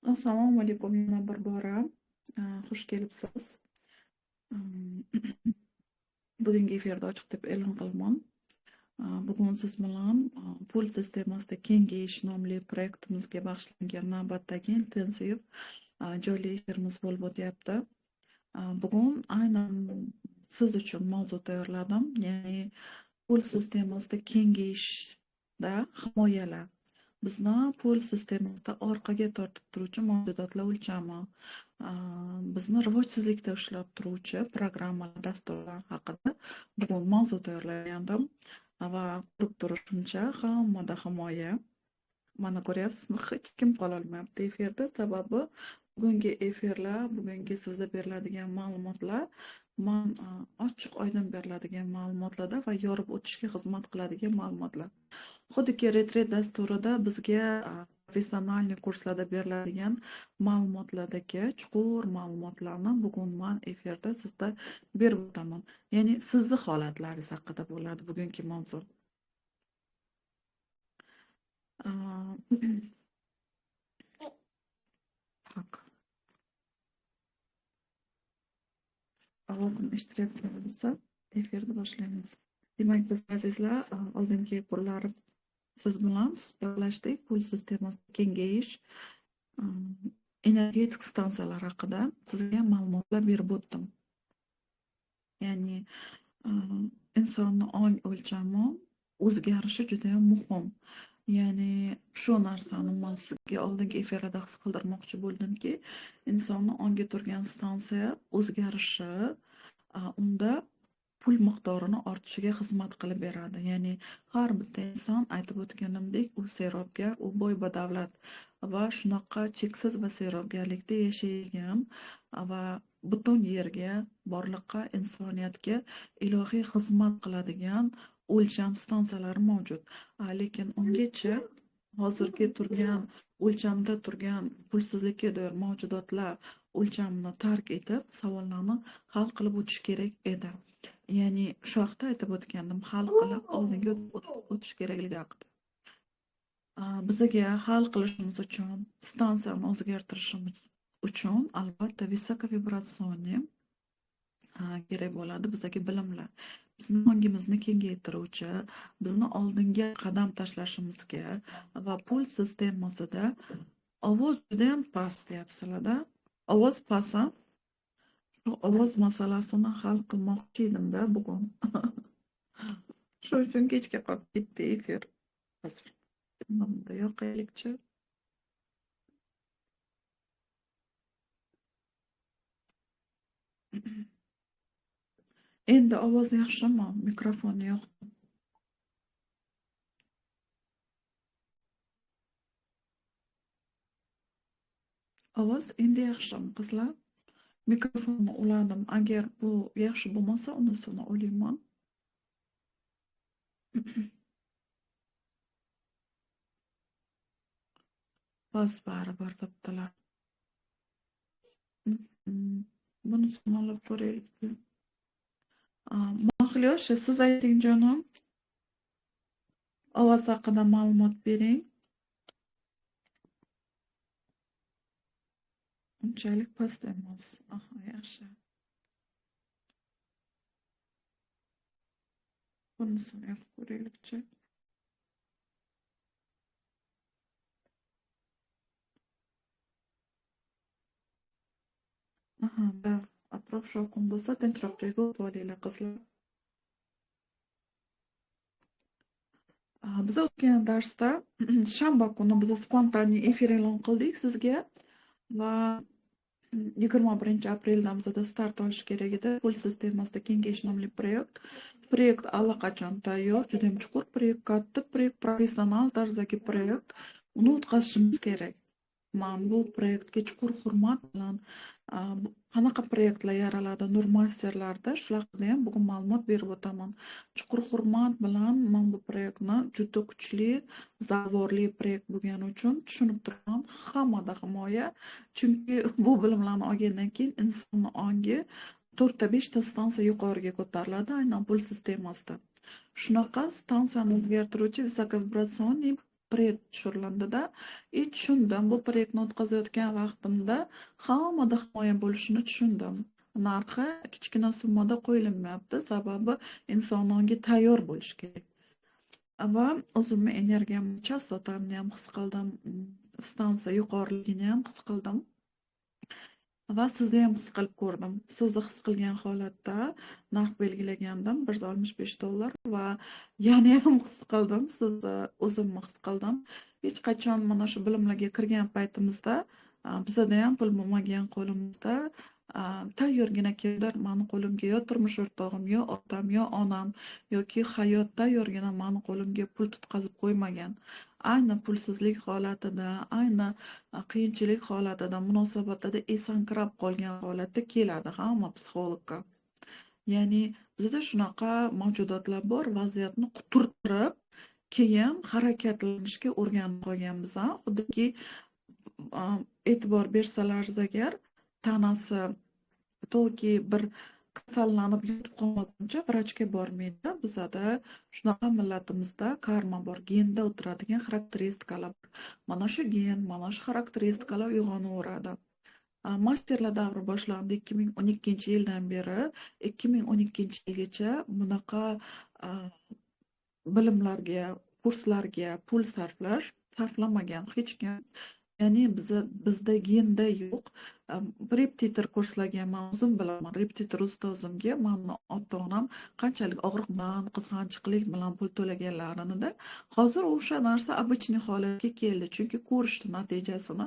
Assalomu alaykum yana bir bora. Xush kelibsiz. Bugungi efirda ochiq deb e'lon qilaman. Bugun siz bilan pul sistemasida kengayish nomli proyektimizga bag'ishlangan navbatdagi intensiv jonli efirimiz bo'lib o'tyapti. Bugun aynan siz uchun mavzu tayyorladim. Ya'ni pul sistemasida kengayishda himoyalar. Bizni pul sistemasida orqaga tortib turuvchi mavjudotlar o'lchami, bizni rivojsizlikda ushlab turuvchi programmalar, dasturlar haqida bugun mavzu tayyorlagandim va ko'rib turishimcha hammada himoya. Mana ko'ryapsizmi, hech kim qololmayapti efirda. Sababi bugungi efirlar, bugungi sizga beriladigan ma'lumotlar man ochiq oydin beriladigan ma'lumotlarda va yorib o'tishga xizmat qiladigan ma'lumotlar. Xuddiki retret dasturida bizga professionalniy kurslarda beriladigan ma'lumotlardagi chuqur ma'lumotlarni bugun man efirda sizda berib o'taman. Ya'ni sizni holatlaringiz haqida bo'ladi bugungi mavzu. Tak. Ovozim eshitilayotgan bo'lsa, efirni boshlaymiz. Demak, biz azizlar, oldingi kunlari siz bilan suhbatlashdik. Pul sistemasida kengayish, energetik stansiyalar haqida sizga ma'lumotlar berib o'tdim. Ya'ni insonni ong o'lchami o'zgarishi juda ham muhim. Ya'ni shu narsani man sizga oldingi efirda his qildirmoqchi bo'ldimki, insonni ongi turgan stansiya o'zgarishi unda pul miqdorini ortishiga xizmat qilib beradi. Ya'ni har bitta inson, aytib o'tganimdek, u serobgar, u boy badavlat va shunaqa cheksiz va serobgarlikda yashaydigan va butun yerga, borliqqa, insoniyatga ilohiy xizmat qiladigan o'lcham stansiyalari mavjud. Lekin ungacha hozirgi turgan o'lchamda turgan pulsizlikka doir mavjudotlar o'lchamini tark etib, savollarni hal qilib o'tish kerak edi. Ya'ni shu haqda aytib o'tgandim, hal qilib oldinga o'tish kerakligi haqida. Bizga hal qilishimiz uchun, stansiyani o'zgartirishimiz uchun albatta высоковибрационный kerak bo'ladi bizga bilimlar. Bizni ongimizni kengaytiruvchi, bizni oldinga qadam tashlashimizga va pul sistemasida ovoz juda ham past deyapsizlar-da. Ovoz past, shu ovoz masalasini hal qilmoqchi edimda bugun. Shu uchun kechga qolib ketdi efir. Hozir bunda yoqaylikchi. Endi ovoz yaxshimi? Mikrofonni yoqdim. Ovoz endi yaxshimi, qizlar? Mikrofonni uladim. Agar bu yaxshi bo'lmasa, unisini ulayman. Bas baribir debdilar. Bunisini olib ko'raylik. Mahliyosh, siz ayting jonim. Ovoz haqida ma'lumot bering. Unchalik past emas. Aha, yaxshi. Bunisini yoqib ko'raylikchi. Aha, da. Atrof shovqin bo'lsa, tinchroq joyga o'tib olinglar, qizlar. Biz o'tgan darsda shanba kuni biz spontanniy efir e'lon qildik sizga va 21-aprelda bizda start olish kerak edi. Pul sistemasida kengayish nomli proyekt. Proyekt allaqachon tayyor, juda ham chuqur proyekt, katta proyekt, professional tarzdagi proyekt. Uni o'tkazishimiz kerak. Man bu proyektga chuqur hurmat bilan qanaqa proyektlar yaraladi Nur masterlarda, shular haqida ham bugun ma'lumot berib o'taman. Chuqur hurmat bilan men bu proyektni juda kuchli, zavorli proyekt bo'lgani uchun tushunib turaman. Hammada himoya, chunki bu bilimlarni olgandan keyin insonni ongi 4-5 ta stansiya yuqoriga ko'tariladi, aynan pul sistemasida. Shunaqa stansiyani o'zgartiruvchi высоковибрационный Proyekt tushirilindida и tushundim, bu proyektni o'tkazayotgan vaqtimda hammada himoya bo'lishini tushundim. Narxi kichkina summada qo'yilmayapti, sababi inson ongi tayyor bo'lishi kerak. Va o'zimni energiyam, chastotamni ham his qildim, stansiya yuqoriligini ham his qildim. Va sizni ham his qilib ko'rdim. Sizni his qilgan holatda narx belgilagandim $165 va yana ham his qildim, sizni o'zimni his qildim. Hech qachon mana shu bilimlarga kirgan paytimizda bizada ham pul bo'lmagan qo'limizda, tayyorgina kimdir mani qo'limga, yo turmush o'rtog'im, yo otam, yo onam, yoki hayot tayyorgina mani qo'limga pul tutqazib qo'ymagan. Ayni pulsizlik holatida, ayni qiyinchilik holatida, munosabatida esankirab qolgan holatda keladi hamma psixologga. Ya'ni bizda shunaqa mavjudotlar bor, vaziyatni quturtirib, keyin harakatlanishga o'rganib qolganmiz. Xuddiki, e'tibor bersalaringiz agar, tanasi toki bir kasallanib yotib qolmaguncha vrachga bormaydi. Bizada shunaqa millatimizda karma bor, genda o'tiradigan xarakteristikalar bor. Mana shu gen, mana shu xarakteristikalar uyg'onaveradi. Masterlar davri boshlandi 2012-yildan beri. 2012-yilgacha bunaqa bilimlarga, kurslarga pul sarflamagan hech kim. Ya'ni bizda genda yo'q. Repetitor kurslarga man o'zim bilaman. Repetitor ustozimga mani ota-onam qanchalik og'riq bilan, qizg'anchiqlik bilan pul to'laganlarini, hozir o'sha narsa обычный holatga keldi, chunki ko'rishdi natijasini.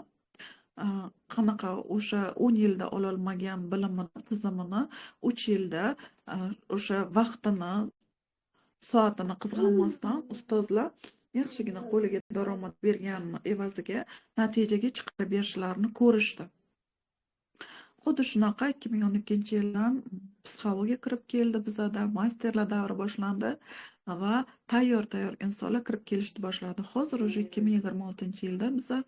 Qanaqa o'sha 10 yilda ololmagan bilimini, tizimini 3 yilda o'sha vaqtini, soatini qizg'anmasdan ustozlar yaxshigina qo'liga daromad berganini evaziga natijaga chiqarib berishlarini ko'rishdi. Xuddi shunaqa 2012-yildan psixologiya kirib keldi bizada, masterlar davri boshlandi va tayyor-tayyor insonlar kirib kelishni boshladi. Hozir уже 2026-yilda biza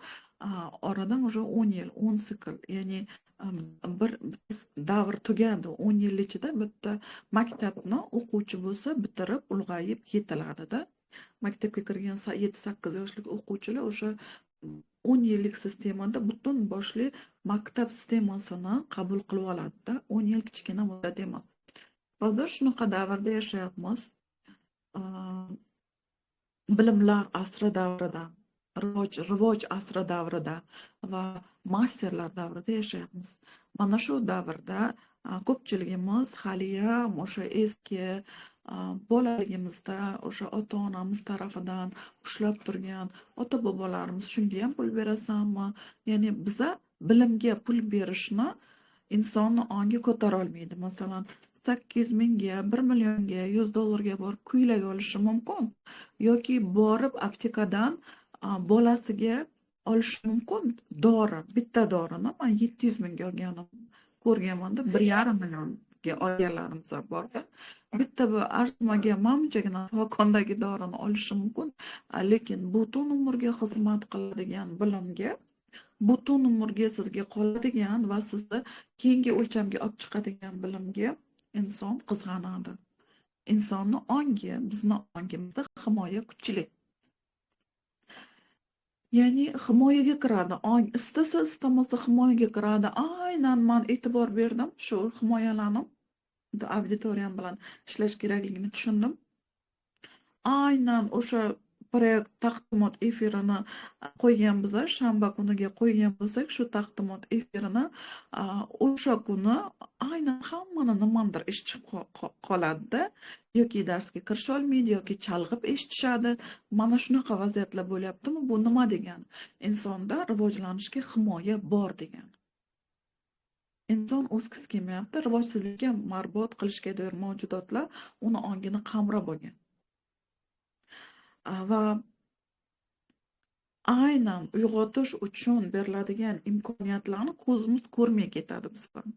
oradan уже 10 yil, 10 sikl, ya'ni bir davr tugadi. 10 yil ichida bitta maktabni o'quvchi bo'lsa bitirib, ulg'ayib yetiladida. Maktabga kirgan 7-8 yoshlik o'quvchilar o'sha 10 yillik sistemada butun boshli maktab sistemasini qabul qilib oladida. 10 yil kichkina muddat emas. Hozir shunaqa davrda yashayapmiz. Bilimlar asri davrida, rivoj asri davrida va masterlar davrida yashayapmiz. Mana shu davrda ko'pchiligimiz haliyam o'sha eski bolaligimizda o'sha ota-onamiz tarafidan ushlab turgan ota-bobolarimiz shunga ham pul berasanmi? Ya'ni biza bilimga pul berishni insonni ongi ko'tara olmaydi. Masalan, 800 mingga, 1 millionga, $100 borib kuylak olishi mumkin yoki borib aptekadan bolasiga olishi mumkin dori, bitta dorini man 700 mingga olganim ko'rganmanda, 1,5 millionga olganlarimiz ham borda. Bitta bu arzimagan manmunchagina flakondagi dorini olishi mumkin, lekin butun umrga xizmat qiladigan bilimga, butun umrga sizga qoladigan va sizni keyingi o'lchamga olib chiqadigan bilimga inson qizg'anadi. Insonni ongi, bizni ongimizda himoya kuchli. Ya'ni himoyaga kiradi. Ong istasa istamasa himoyaga kiradi. Aynan man e'tibor berdim, shu himoyalanib auditoriyam bilan ishlash kerakligini tushundim. Aynan o'sha proyekt taqdimot efirini qo'ygan biza, shanba kuniga qo'ygan bo'lsak, shu taqdimot efirini o'sha kuni aynan hammani nimadir ish chiqib qoladida, yoki darsga kirisholmaydi, yoki chalg'ib eshitishadi. Mana shunaqa vaziyatlar bo'lyaptimi? Bu nima degani? Insonda rivojlanishga himoya bor degani. Inson o'sgisi kelmayapti, rivojsizlikka marbut qilishga doir mavjudotlar uni ongini qamrab olgan. Va aynan uyg'otish uchun beriladigan imkoniyatlarni ko'zimiz ko'rmay ketadi bizdan.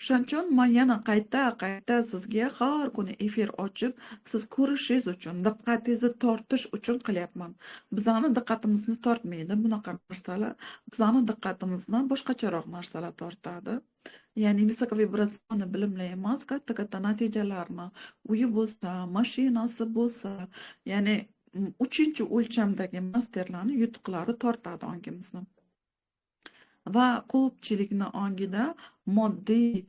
Shuning uchun men yana qayta-qayta sizga har kuni efir ochib, siz ko'rishingiz uchun, diqqatingizni tortish uchun qilyapman. Bizani diqqatimizni tortmaydi bunaqa narsalar. Bizani diqqatimizni boshqacharoq narsalar tortadi. Ya'ni высоковибрационный bilimlar emas, katta-katta natijalarni, uyi bo'lsa, mashinasi bo'lsa, ya'ni Uchinchi o'lchamdagi masterlarni yutuqlari tortadi ongimizni. Va ko'pchilikni ongida moddiy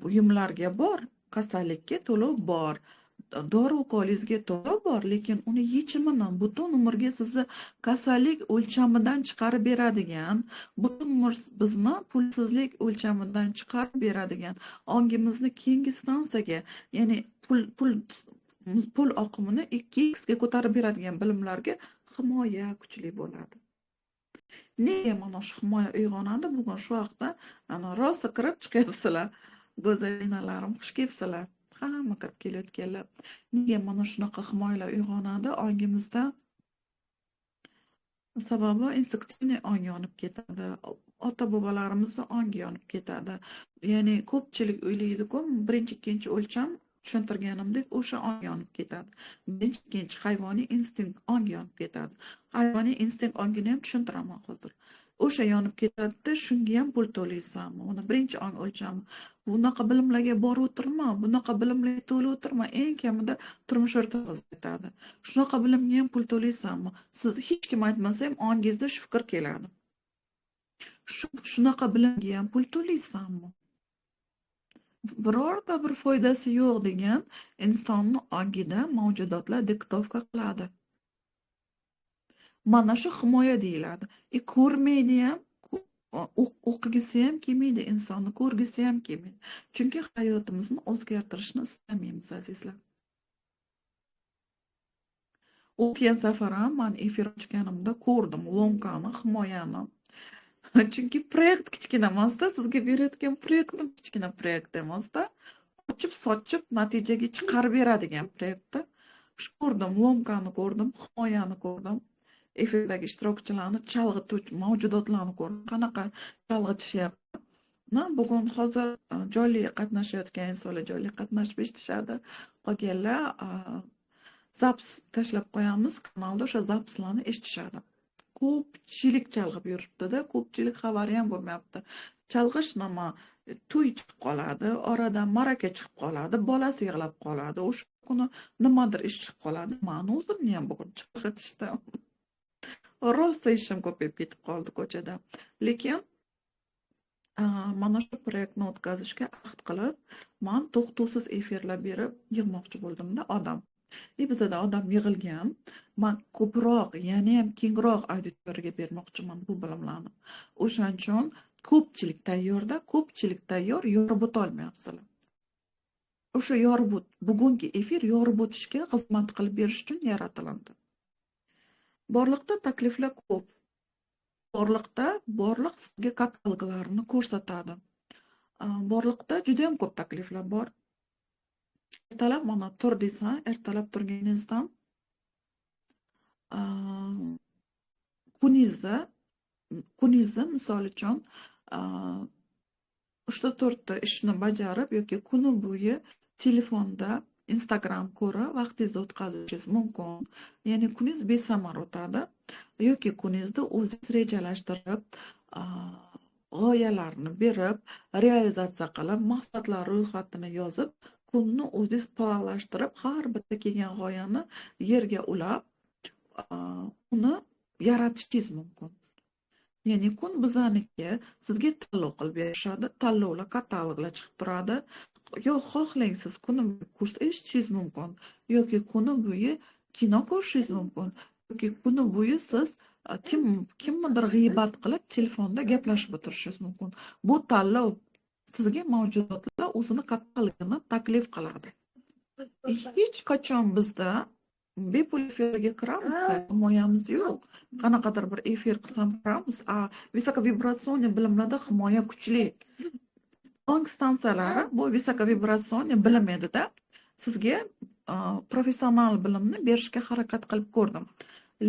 buyumlarga bor, kasallikka to'lov bor, dori ukolingizga to'lov bor, lekin uni yechimini butun umrga sizni kasallik o'lchamidan chiqarib beradigan, butun umr bizni pulsizlik o'lchamidan chiqarib beradigan, ongimizni keyingi stansiyaga, ya'ni pul oqimini 2x ga ko'tarib beradigan bilimlarga himoya kuchli bo'ladi. Nega mana shu himoya uyg'onadi? Bugun shu vaqtda ana rosa kirib chiqyapsizlar. Go'zalinalarim, xush kelibsizlar. Hamma kirib kelayotganlar. Nega mana shunaqa himoyalar uyg'onadi ongimizda? Sababi instinktivniy ong yonib ketadi. Ota-bobolarimizni ongi yonib ketadi. Ya'ni ko'pchilik o'ylaydi-ku, birinchi, ikkinchi o'lcham tushuntirganimdek o'sha ong yonib ketadi. Birinchi, ikkinchi hayvoniy instinkt ong yonib ketadi. Hayvoniy instinkt ongini ham tushuntiraman hozir. O'sha yonib ketadi-da, shunga ham pul to'laysanmi? Uni birinchi ong o'lchami. Bunaqa bilimlarga borib o'tirma, bunaqa bilimlarga to'lab o'tirma, eng kamida turmush o'rtog'ingiz aytadi. Shunaqa bilimga ham pul to'laysanmi? Siz hech kim aytmasa ham ongingizda shu fikr keladi. Shunaqa bilimga ham pul to'laysanmi? Birorta bir foydasi yo'q degan insonni ongida mavjudotlar diktovka qiladi. Mana shu himoya deyiladi. Ko'rmaydi ham, o'qigisi ham kelmaydi, insonni ko'rgisi ham kelmaydi. Chunki hayotimizni o'zgartirishni istamaymiz, azizlar. O'tgan safar ham men efir ochganimda ko'rdim lomkani, himoyani. Chunki proyekt kichkina emasda, sizga berayotgan proyektim kichkina proyekt emasda, ochib sochib natijaga chiqarib beradigan proyektda. Shu ko'rdim, lomkani ko'rdim, himoyani ko'rdim. Efirdagi ishtirokchilarni chalg'ituvchi mavjudotlarni ko'rdim, qanaqa chalg'itishyapti. Bugun hozir jonli qatnashayotgan insonlar jonli qatnashib eshitishadi. Qolganlar zaps tashlab qo'yamiz kanalda, o'sha zapslarni eshitishadi. Ko'pchilik chalg'ib yuribdi-da, ko'pchilik xabari ham bo'lmayapti. Chalg'ish nima? To'y chiqib qoladi, oradan ma'raka chiqib qoladi, bolasi yig'lab qoladi, o'sha kuni nimadir ish chiqib qoladi. Mani o'zimni ham bugun chalg'itishdi. Rosa ishim ko'payib ketib qoldi ko'chada. Lekin mana shu proyektni o'tkazishga ahd qilib, men to'xtovsiz efirlar berib yig'moqchi bo'ldimda odam. Bizada odam yig'ilgan, men ko'proq, yana ham kengroq auditoriyaga bermoqchiman bu bilimlarni. O'shaning uchun ko'pchilik tayyorda, ko'pchilik tayyor, yorib o'ta olmayapsizlar. O'sha yorib o't, bugungi efir yorib o'tishga xizmat qilib berish uchun yaratilindi. Borliqda takliflar ko'p. Borliqda borliq sizga kataloglarni ko'rsatadi. Borliqda juda ham ko'p takliflar bor. Ertalab mana tur desan, ertalab turganingizdan kuningizni misol uchun 3-4 ta ishni bajarib yoki kuni bo'yi telefonda Instagram ko'rib vaqtingizni o'tkazishingiz mumkin. Ya'ni kuningiz besamar o'tadi yoki kuningizni o'zingiz rejalashtirib, g'oyalarni berib, realizatsiya qilib, maqsadlar ro'yxatini yozib, kunni o'zingiz planlashtirib, har bitta kelgan g'oyani yerga ulab, uni yaratishingiz mumkin. Ya'ni kun bizaniki, sizga tanlov qilib berishadi, tanlovlar, kataloglar chiqib turadi. Yo xohlang siz kuni bo'yi kurs eshitishingiz mumkin, yoki kuni bo'yi kino ko'rishingiz mumkin, yoki kuni bo'yi siz kimnidir g'iybat qilib telefonda gaplashib o'tirishingiz mumkin. Bu tanlov sizga mavjudotlar o'zini katalogini taklif qiladi. Hech qachon bizda bepul efirga kiramiz, himoyamiz yo'q. Qanaqadir bir efir qilsam kiramiz, высоковибрационный bilimlarda himoya kuchli. Ong stansiyalari bu высоковибрационный bilim edi-da. Sizga professional bilimni berishga harakat qilib ko'rdim.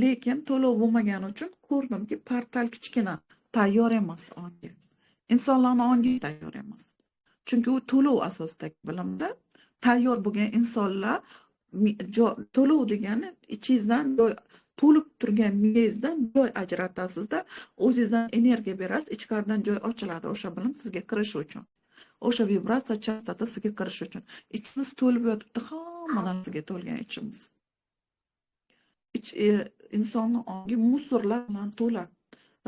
Lekin to'lov bo'lmagani uchun ko'rdimki, portal kichkina, tayyor emas ongi. Insonlarning ongi tayyor emas. Chunki u to'lov asosidagi bilimda tayyor bo'lgan insonlar to'lov degani ichingizdan joy to'lib turgan miyangizdan joy ajratasizda, o'zingizdan energiya berasiz, ichkaridan joy ochiladi o'sha bilim sizga kirishi uchun. O'sha vibratsiya chastota sizga kirishi uchun. Ichimiz to'lib yotibdi, hamma narsaga to'lgan ichimiz. Insonni ongi musorlar bilan to'la.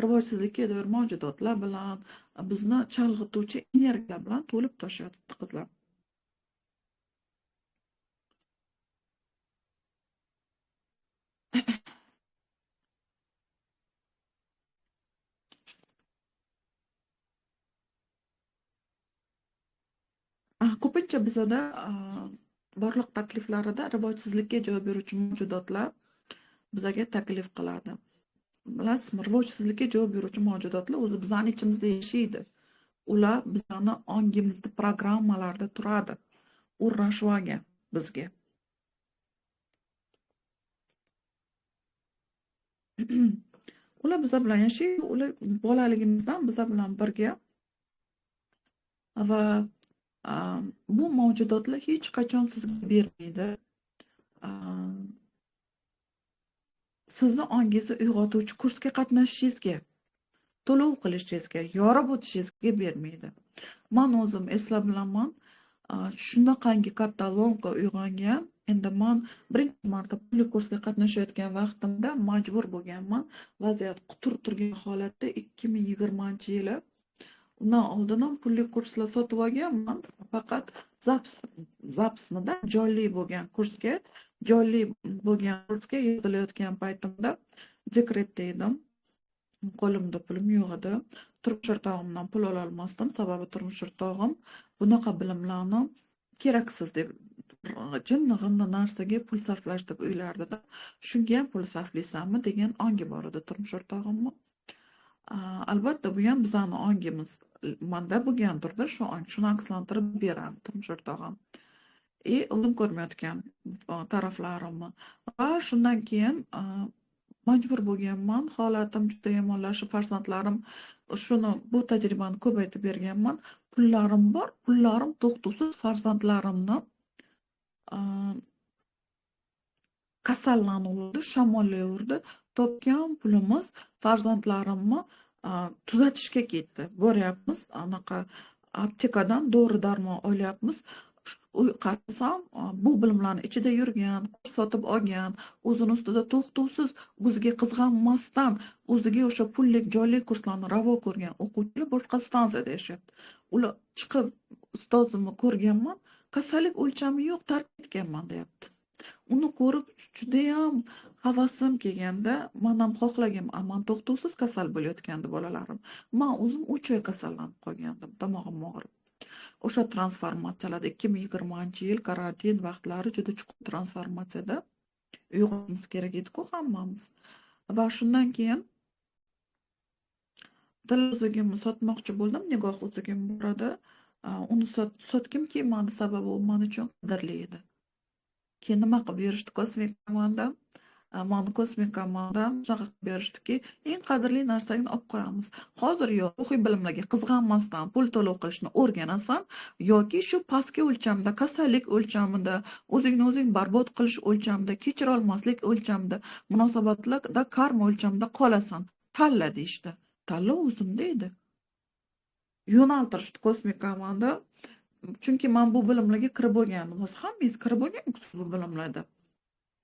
Rivojsizlikka doir mavjudotlar bilan, bizni chalg'ituvchi energiyalar bilan to'lib toshyapti qizlar. Ko'pincha bizada borliq takliflarida rivojsizlikka javob beruvchi mavjudotlar bizaga taklif qiladi. Bilasizmi, rivojsizlikka javob beruvchi mavjudotlar o'zi bizning ichimizda yashaydi. Ular bizani ongimizda programmalarda turadi. O'rnashib olgan bizga. Ular biza bilan yashaydi, ular bolaligimizdan biza bilan birga va bu mavjudotlar hech qachon sizga bermaydi. Sizni ongingizni uyg'otuvchi kursga qatnashishingizga, to'lov qilishingizga, yorib o'tishingizga bermaydi. Men o'zim eslab bilaman, shunaqangi katta lomka uyg'ongan. Endi men birinchi marta pulli kursga qatnashayotgan vaqtimda majbur bo'lganman. Vaziyat qutur turgan holatda 2020-yili. Undan oldin ham pulli kurslar sotib olganman, faqat zapsnida jonli bo'lgan kursga, yozilayotgan paytimda dekretda edim. Qo'limda pulim yo'q edi. Turmush o'rtog'imdan pul ola olmasdim, sababi turmush o'rtog'im bunaqa bilimlarni keraksiz deb jinni-g'inni narsaga pul sarflash deb o'ylardida. Shunga ham pul sarflaysanmi degan ongi bor edi turmush o'rtog'imni. Albatta bu ham bizani ongimiz manda bo'lgandirda, shu ong shuni akslantirib beradi turmush o'rtog'im. O'zim ko'rmayotgan taraflarimni. Va shundan keyin majbur bo'lganman, holatim juda yomonlashib, farzandlarim shuni, bu tajribani ko'paytirib berganman. Pullarim bor, pullarim to'xtovsiz farzandlarimni kasallanuvdi, shamollayverdi. Topgan pulimiz farzandlarimni tuzatishga ketdi. Boryapmiz, anaqa aptekadan dori darmon olyapmiz. Qarasam, bu bilimlarni ichida yurgan, kurs sotib olgan, o'zini ustida to'xtovsiz, o'ziga qizg'anmasdan, o'ziga o'sha pullik, jonli kurslarni ravo ko'rgan o'quvchilar boshqa stansiyada yashayapti. Ular chiqib ustozimni ko'rganman, kasallik o'lchami yo'q, tark etganman deyapti. Uni ko'rib judayam havasim kelganda, men ham xohlaganman, man to'xtovsiz kasal bo'layotgandi bolalarim. Men o'zim 3 oy kasallanib qolgandim, tomog'im og'rib. O'sha transformatsiyalarda 2020-yil karantin vaqtlari juda chuqur transformatsiyada uyg'onishimiz kerak edi-ku hammamiz. Va shundan keyin til uzugimni sotmoqchi bo'ldim, nigoh uzugim bor edi. Uni sotgim kelmadi, sababi u men uchun qadrli edi. Keyin nima qilib berishdi kosmik komanda? Mani kosmik komandam shunaqa qilib berishdiki, eng qadrli narsangni olib qo'yamiz. Hozir yo ruhiy bilimlarga qizg'anmasdan pul to'lov qilishni o'rganasan yoki shu pastki o'lchamda, kasallik o'lchamida, o'zingni o'zing barbod qilish o'lchamida, kechira olmaslik o'lchamida, munosabatlarda karma o'lchamida qolasan. Tanla deyishdi. Tanlov o'zimda edi. Yo'naltirishdi kosmik komanda. Chunki men bu bilimlarga kirib bo'lgandim. Hozir hammangiz kirib bo'lgansiz bu bilimlarda.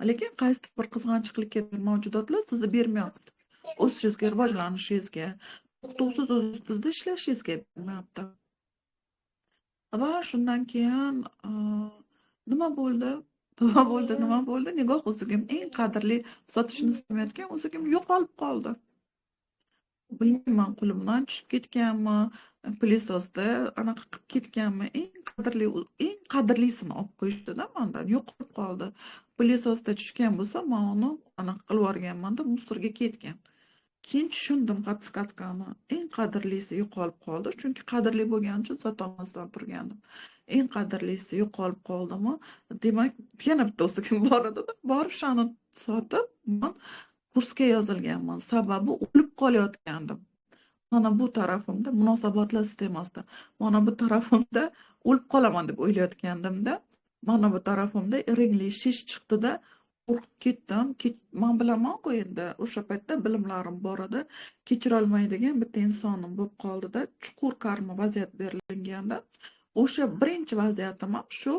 Lekin qaysidir bir qizg'anchiqlikka mavjudotlar sizni bermayapti. O'sishingizga, rivojlanishingizga, to'xtovsiz o'z ustingizda ishlashingizga bermayapti. Va shundan keyin nima bo'ldi? Nima bo'ldi? Nima bo'ldi? Nigoh uzugim eng qadrli, sotishni istamayotgan uzugim yo'qolib qoldi. Bilmayman, qo'limdan tushib ketganmi, plyososda anaqa qilib ketganmi, eng qadrlisini olib qo'yishdida mendan, yo'qolib qoldi. Plyososda tushgan bo'lsa, men uni anaqa qilib yuborganman-da, musorga ketgan. Keyin tushundim подсказкani. Eng qadrlisi yo'qolib qoldi, chunki qadrli bo'lgani uchun sotolmasdan turgandim. Eng qadrlisi yo'qolib qoldimi? Demak, yana bitta uzugim bor edi-da, borib shuni sotib, men kursga yozilganman. Sababi o'lib qolayotgandim. Mana bu tarafimda munosabatlar sistemasida, mana bu tarafimda o'lib qolaman deb o'ylayotgandimda, mana bu tarafimda ringli shish chiqdida, qo'rqib ketdim. Men bilaman-ku endi o'sha paytda bilimlarim bor edi, kechira olmaydigan bitta insonim bo'lib qoldida, chuqur karma vaziyat berilganda, o'sha birinchi vaziyatim ham shu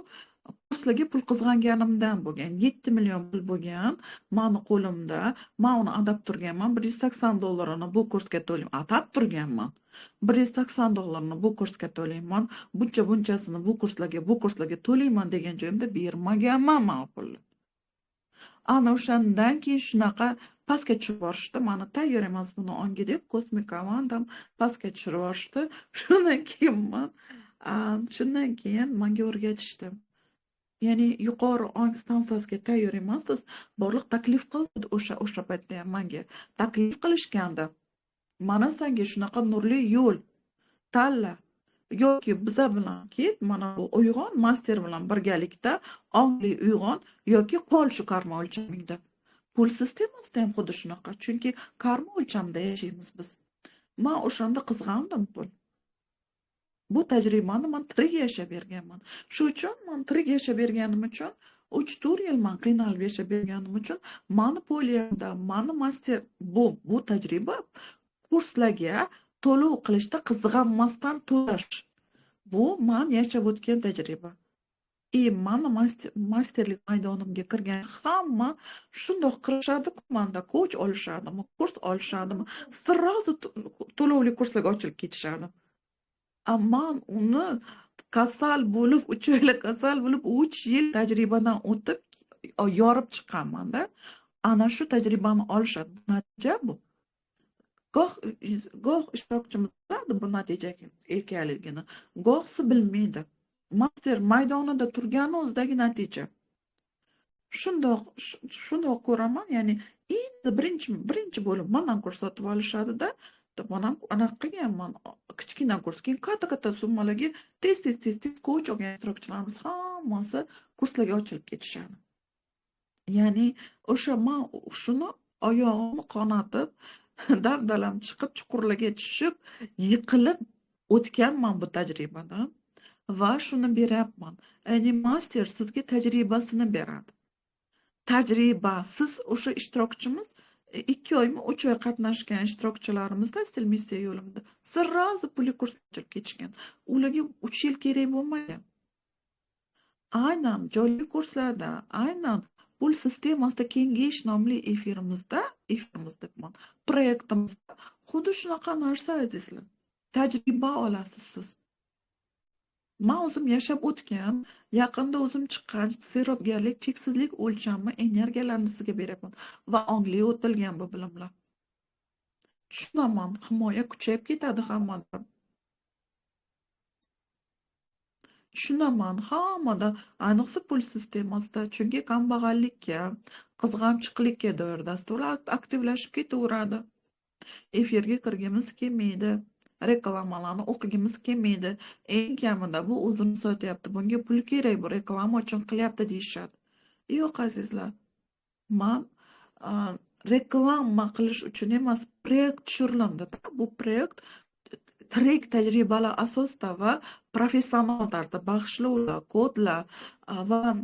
Kurslarga pul qizg'anganimdan bo'lgan. 7 million pul bo'lgan mani qo'limda. Man uni adab turganman. $180 bu kursga to'layman. Atab turganman. $180 bu kursga to'layman. Buncha bunchasini bu kurslarga, bu kurslarga to'layman degan joyimda bermaganman man pulni. Ana o'shandan keyin shunaqa pastga tushirib yuborishdi. Mani tayyor emas buni ongi deb kosmik komandam pastga tushirib yuborishdi. Shundan keyin menga o'rgatishdi. Ya'ni yuqori ong stansiyasiga tayyor emassiz, borliq taklif qildi o'sha paytda ham menga. Taklif qilishganda, mana senga shunaqa nurli yo'l tanla yoki biza bilan ket, mana bu uyg'on master bilan birgalikda ongli uyg'on yoki qol shu karma o'lchamingda. Pul sistemasida ham xuddi shunaqa, chunki karma o'lchamida yashaymiz biz. Men o'shanda qizg'andim pul. Bu tajribani men tirik yashab berganman. Shu uchun men tirik yashab berganim uchun 3-4 yil men qiynalib yashab berganim uchun mani poliyamda, mani master bu tajriba kurslarga to'lov qilishda qizg'anmasdan to'lash. Bu men yashab o'tgan tajriba. Mani masterlik maydonimga kirgan hamma shundoq kirishadi-ku, manda coach olishadimi, kurs olishadimi, сразу to'lovli kurslarga ochilib ketishadi. Man uni kasal bo'lib, 3 oylik kasal bo'lib, 3 yil tajribadan o'tib, yorib chiqqanman-da. Ana shu tajribani olishadi. Bu natija bu. Goh ishtirokchimiz biladi bu natija ekanligini, gohsi bilmaydi. Master maydonida turgani o'zidagi natija. Shundoq ko'raman, ya'ni endi birinchi bo'lib mandan kurs sotib olishadi-da, man ham anaqa qilganman, kichkina kurs, keyin katta-katta summalarga tez-tez coach olgan ishtirokchilarimiz hammasi kurslarga ochilib ketishadi. Ya'ni o'sha man shuni oyog'imni qonatib, dabdalam chiqib, chuqurlarga tushib, yiqilib o'tganman bu tajribadan va shuni beryapman. Ya'ni master sizga tajribasini beradi. Tajriba, siz o'sha ishtirokchimiz 2 oymi 3 oy qatnashgan ishtirokchilarimizda Stil missiya yo'limida сразу pulli kurs ochib ketishgan. Ularga 3 yil kerak bo'lmagan. Aynan jonli kurslarda, aynan pul sistemasida kengayish nomli efirimizda, efirimiz debman, proyektimizda xuddi shunaqa narsa azizlar. Tajriba olasiz siz. Men o'zim yashab o'tgan, yaqinda o'zim chiqqan serobgarlik, cheksizlik o'lchami energiyalarni sizga beryapman va ongli o'tilgan bu bilimlar. Tushunaman, himoya kuchayib ketadi hammada. Tushunaman, hammada, ayniqsa pul sistemasida, chunki kambag'allikka, qizg'anchiqlikka doir dasturlar aktivlashib ketaveradi. Efirga kirgimiz kelmaydi. Reklamalarni o'qigimiz kelmaydi. Eng kamida bu o'zini sotyapti, bunga pul kerak, bu reklama uchun qilyapti deyishadi. Yo'q azizlar, man reklama qilish uchun emas, proyekt tushirildi. Bu proyekt tirik tajribalar asosida va professional tarzda bag'ishlovlar, kodlar va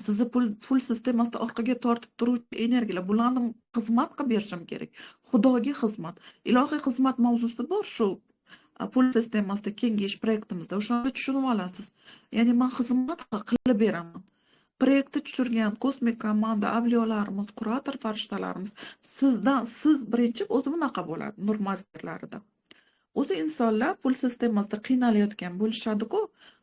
sizni pul sistemasida orqaga tortib turuvchi energiyalar, bularni xizmat qilib berishim kerak. Xudoga xizmat, ilohiy xizmat mavzusi bor shu pul sistemasida kengayish proyektimizda. O'shanda tushunib olasiz. Ya'ni men xizmat qilib beraman. Proyektni tushirgan kosmik komanda, avliyolarimiz, kurator farishtalarimiz siz birinchi o'zi bunaqa bo'ladi nur masterlarida. O'zi insonlar pul sistemasida qiynalayotgan bo'lishadi-ku,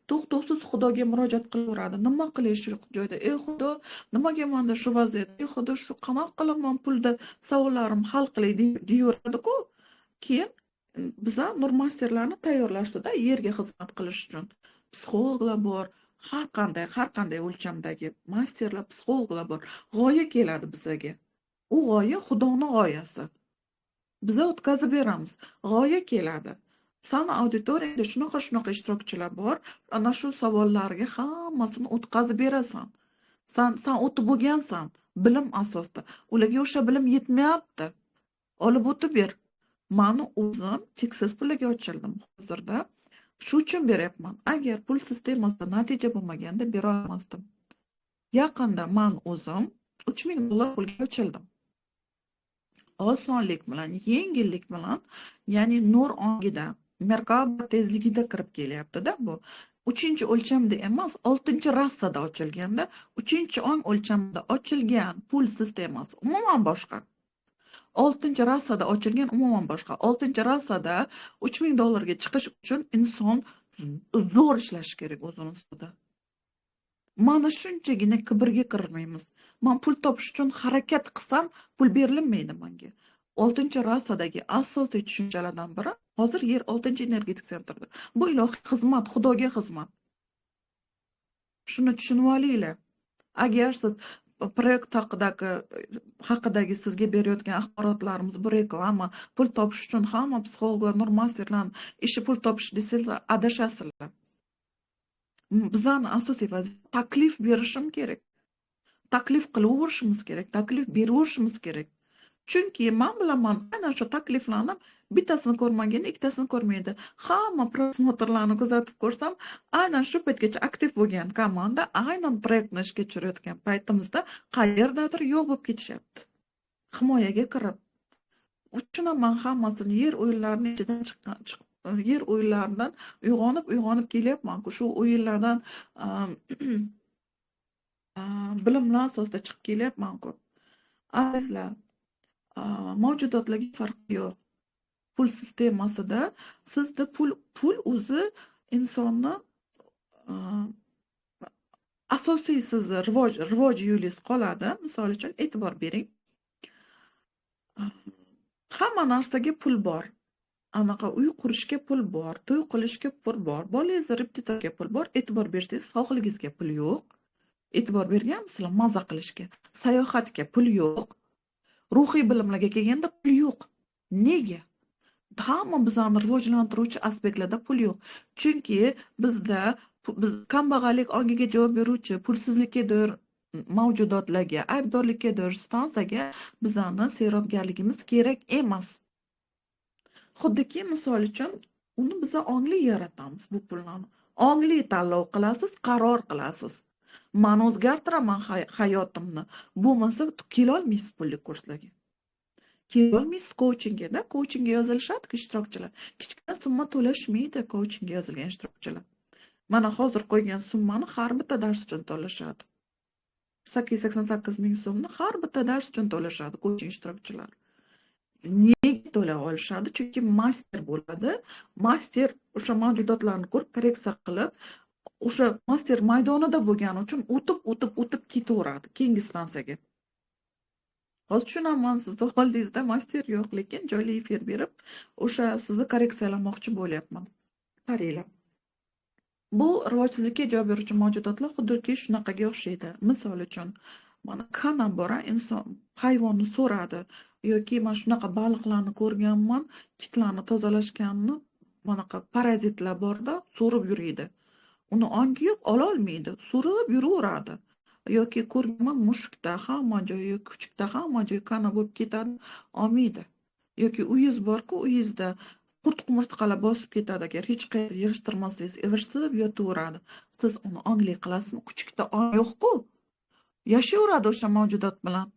to'xtovsiz Xudoga murojaat qilaveradi. Nima qilay shu joyda? Ey Xudo, nimaga menda shu vaziyat? Ey Xudo, shu qanaqa qilaman pulda savollarim hal qilay deyaveradi-ku. Keyin biza nur masterlarni tayyorlashdida yerga xizmat qilish uchun. Psixologlar bor, har qanday o'lchamdagi masterlar, psixologlar bor. G'oya keladi bizaga. U g'oya Xudoning g'oyasi. Biza o'tkazib beramiz. G'oya keladi. Sani auditoriyada shunaqa ishtirokchilar bor. Ana shu savollarga hammasini o'tkazib berasan. San o'tib bo'lgansan bilim asosida. Ularga o'sha bilim yetmayapti. Olib o'tib ber. Mani o'zim cheksiz pulga ochildim hozirda. Shu uchun beryapman. Agar pul sistemasida natija bo'lmaganda bera olmasdim. Yaqinda men o'zim $3000 pulga ochildim. Osonlik bilan, yengillik bilan, ya'ni nur ongida, Merkaba tezligida kirib kelyapti-da bu. 3-chi o'lchamda emas, 6-rassada ochilganda, 3-ong o'lchamda ochilgan pul sistemasi umuman boshqa. 6-rassada ochilgan umuman boshqa. 6-rassada 3000 dollarga chiqish uchun inson zo'r ishlashi kerak o'zini ustida. Mana shunchagina kibrga kirmaymiz. Men pul topish uchun harakat qilsam, pul berilmaydi menga. 6-rassadagi asosiy tushunchalardan biri hozir yer 6-energetik sentrda. Bu ilohiy xizmat, Xudoga xizmat. Shuni tushunib olinglar. Agar siz proyekt haqidagi sizga berayotgan axborotlarimiz bu reklama, pul topish uchun hamma psixologlar, nurmasterlar ishi pul topish desanglar, adashasizlar. Bizani asosiy vazifa taklif berishim kerak. Taklif qilaverishimiz kerak, taklif beraverishimiz kerak. Chunki men bilaman, aynan shu takliflarni bittasini ko'rmaganda ikkitasini ko'rmaydi. Hamma prosmotrlarni kuzatib ko'rsam, aynan shu paytgacha aktiv bo'lgan komanda aynan proyektni ishga tushirayotgan paytimizda qayerdadir yo'q bo'lib ketishyapti. Himoyaga kirib. Tushunaman, hammasini yer o'yinlarining ichidan chiqqan, yer o'yinlaridan uyg'onib kelyapman-ku. Shu o'yinlardan bilimlar asosida chiqib kelyapman-ku. Azizlar, mavjudotlarga farqi yo'q. Pul sistemasida sizda pul o'zi insonni asosiy sizni rivoj yo'lingiz qoladi. Misol uchun e'tibor bering. Hamma narsaga pul bor. Anaqa uy qurishga pul bor, to'y qilishga pul bor, bolangizni repetitorga pul bor. E'tibor bersangiz, sog'ligingizga pul yo'q. E'tibor berganmisizlar? Maza qilishga, sayohatga pul yo'q. Ruhiy bilimlarga kelganda pul yo'q. Nega? Hamma bizani rivojlantiruvchi aspektlarda pul yo'q. Chunki bizda biz kambag'allik ongiga javob beruvchi, pulsizlikka doir mavjudotlarga, aybdorlikka doir stansiyaga bizani serobgarligimiz kerak emas. Xuddiki, misol uchun, uni biza ongli yaratamiz bu pullarni. Ongli tanlov qilasiz, qaror qilasiz. Men o'zgartiraman hayotimni. Bo'lmasa kelolmaysiz pulli kurslarga. Kelolmaysiz coachingga-da, coachingga yozilishadi ishtirokchilar. Kichkina summa to'lashmaydi coachingga yozilgan ishtirokchilar. Mana hozir qo'ygan summani har bitta dars uchun to'lashadi. 888 ming so'mni har bitta dars uchun to'lashadi coaching ishtirokchilari. Nega to'la olishadi? Chunki master bo'ladi. Master o'sha mavjudotlarni ko'rib, korreksiya qilib, o'sha master maydonida bo'lgani uchun o'tib ketaveradi keyingi stansiyaga. Hozir tushunaman, sizni oldingizda master yo'q, lekin jonli efir berib, o'sha sizni korreksiyalamoqchi bo'lyapman. Qaranglar. Bu rivojsizlikka javob beruvchi mavjudotlar xuddiki shunaqaga o'xshaydi. Misol uchun, mana kana bor, inson hayvonni so'radi yoki men shunaqa baliqlarni ko'rganman, kitlarni tozalashganini, manaqa parazitlar borda, so'rib yuriydi. Uni ongi yo'q, ola olmaydi, so'rib yuraveradi. Yoki ko'rganman mushukda hamma joyi, kuchukda hamma joyi kana bo'lib ketadi, olmaydi. Yoki uyingiz bor-ku, uyingizda qurt qumursqalar bosib ketadi, agar hech qayerda yig'ishtirmasangiz, ivirsib yotaveradi. Siz uni ongli qilasizmi? Kuchukda ong yo'q-ku. Yashayveradi o'sha mavjudot bilan.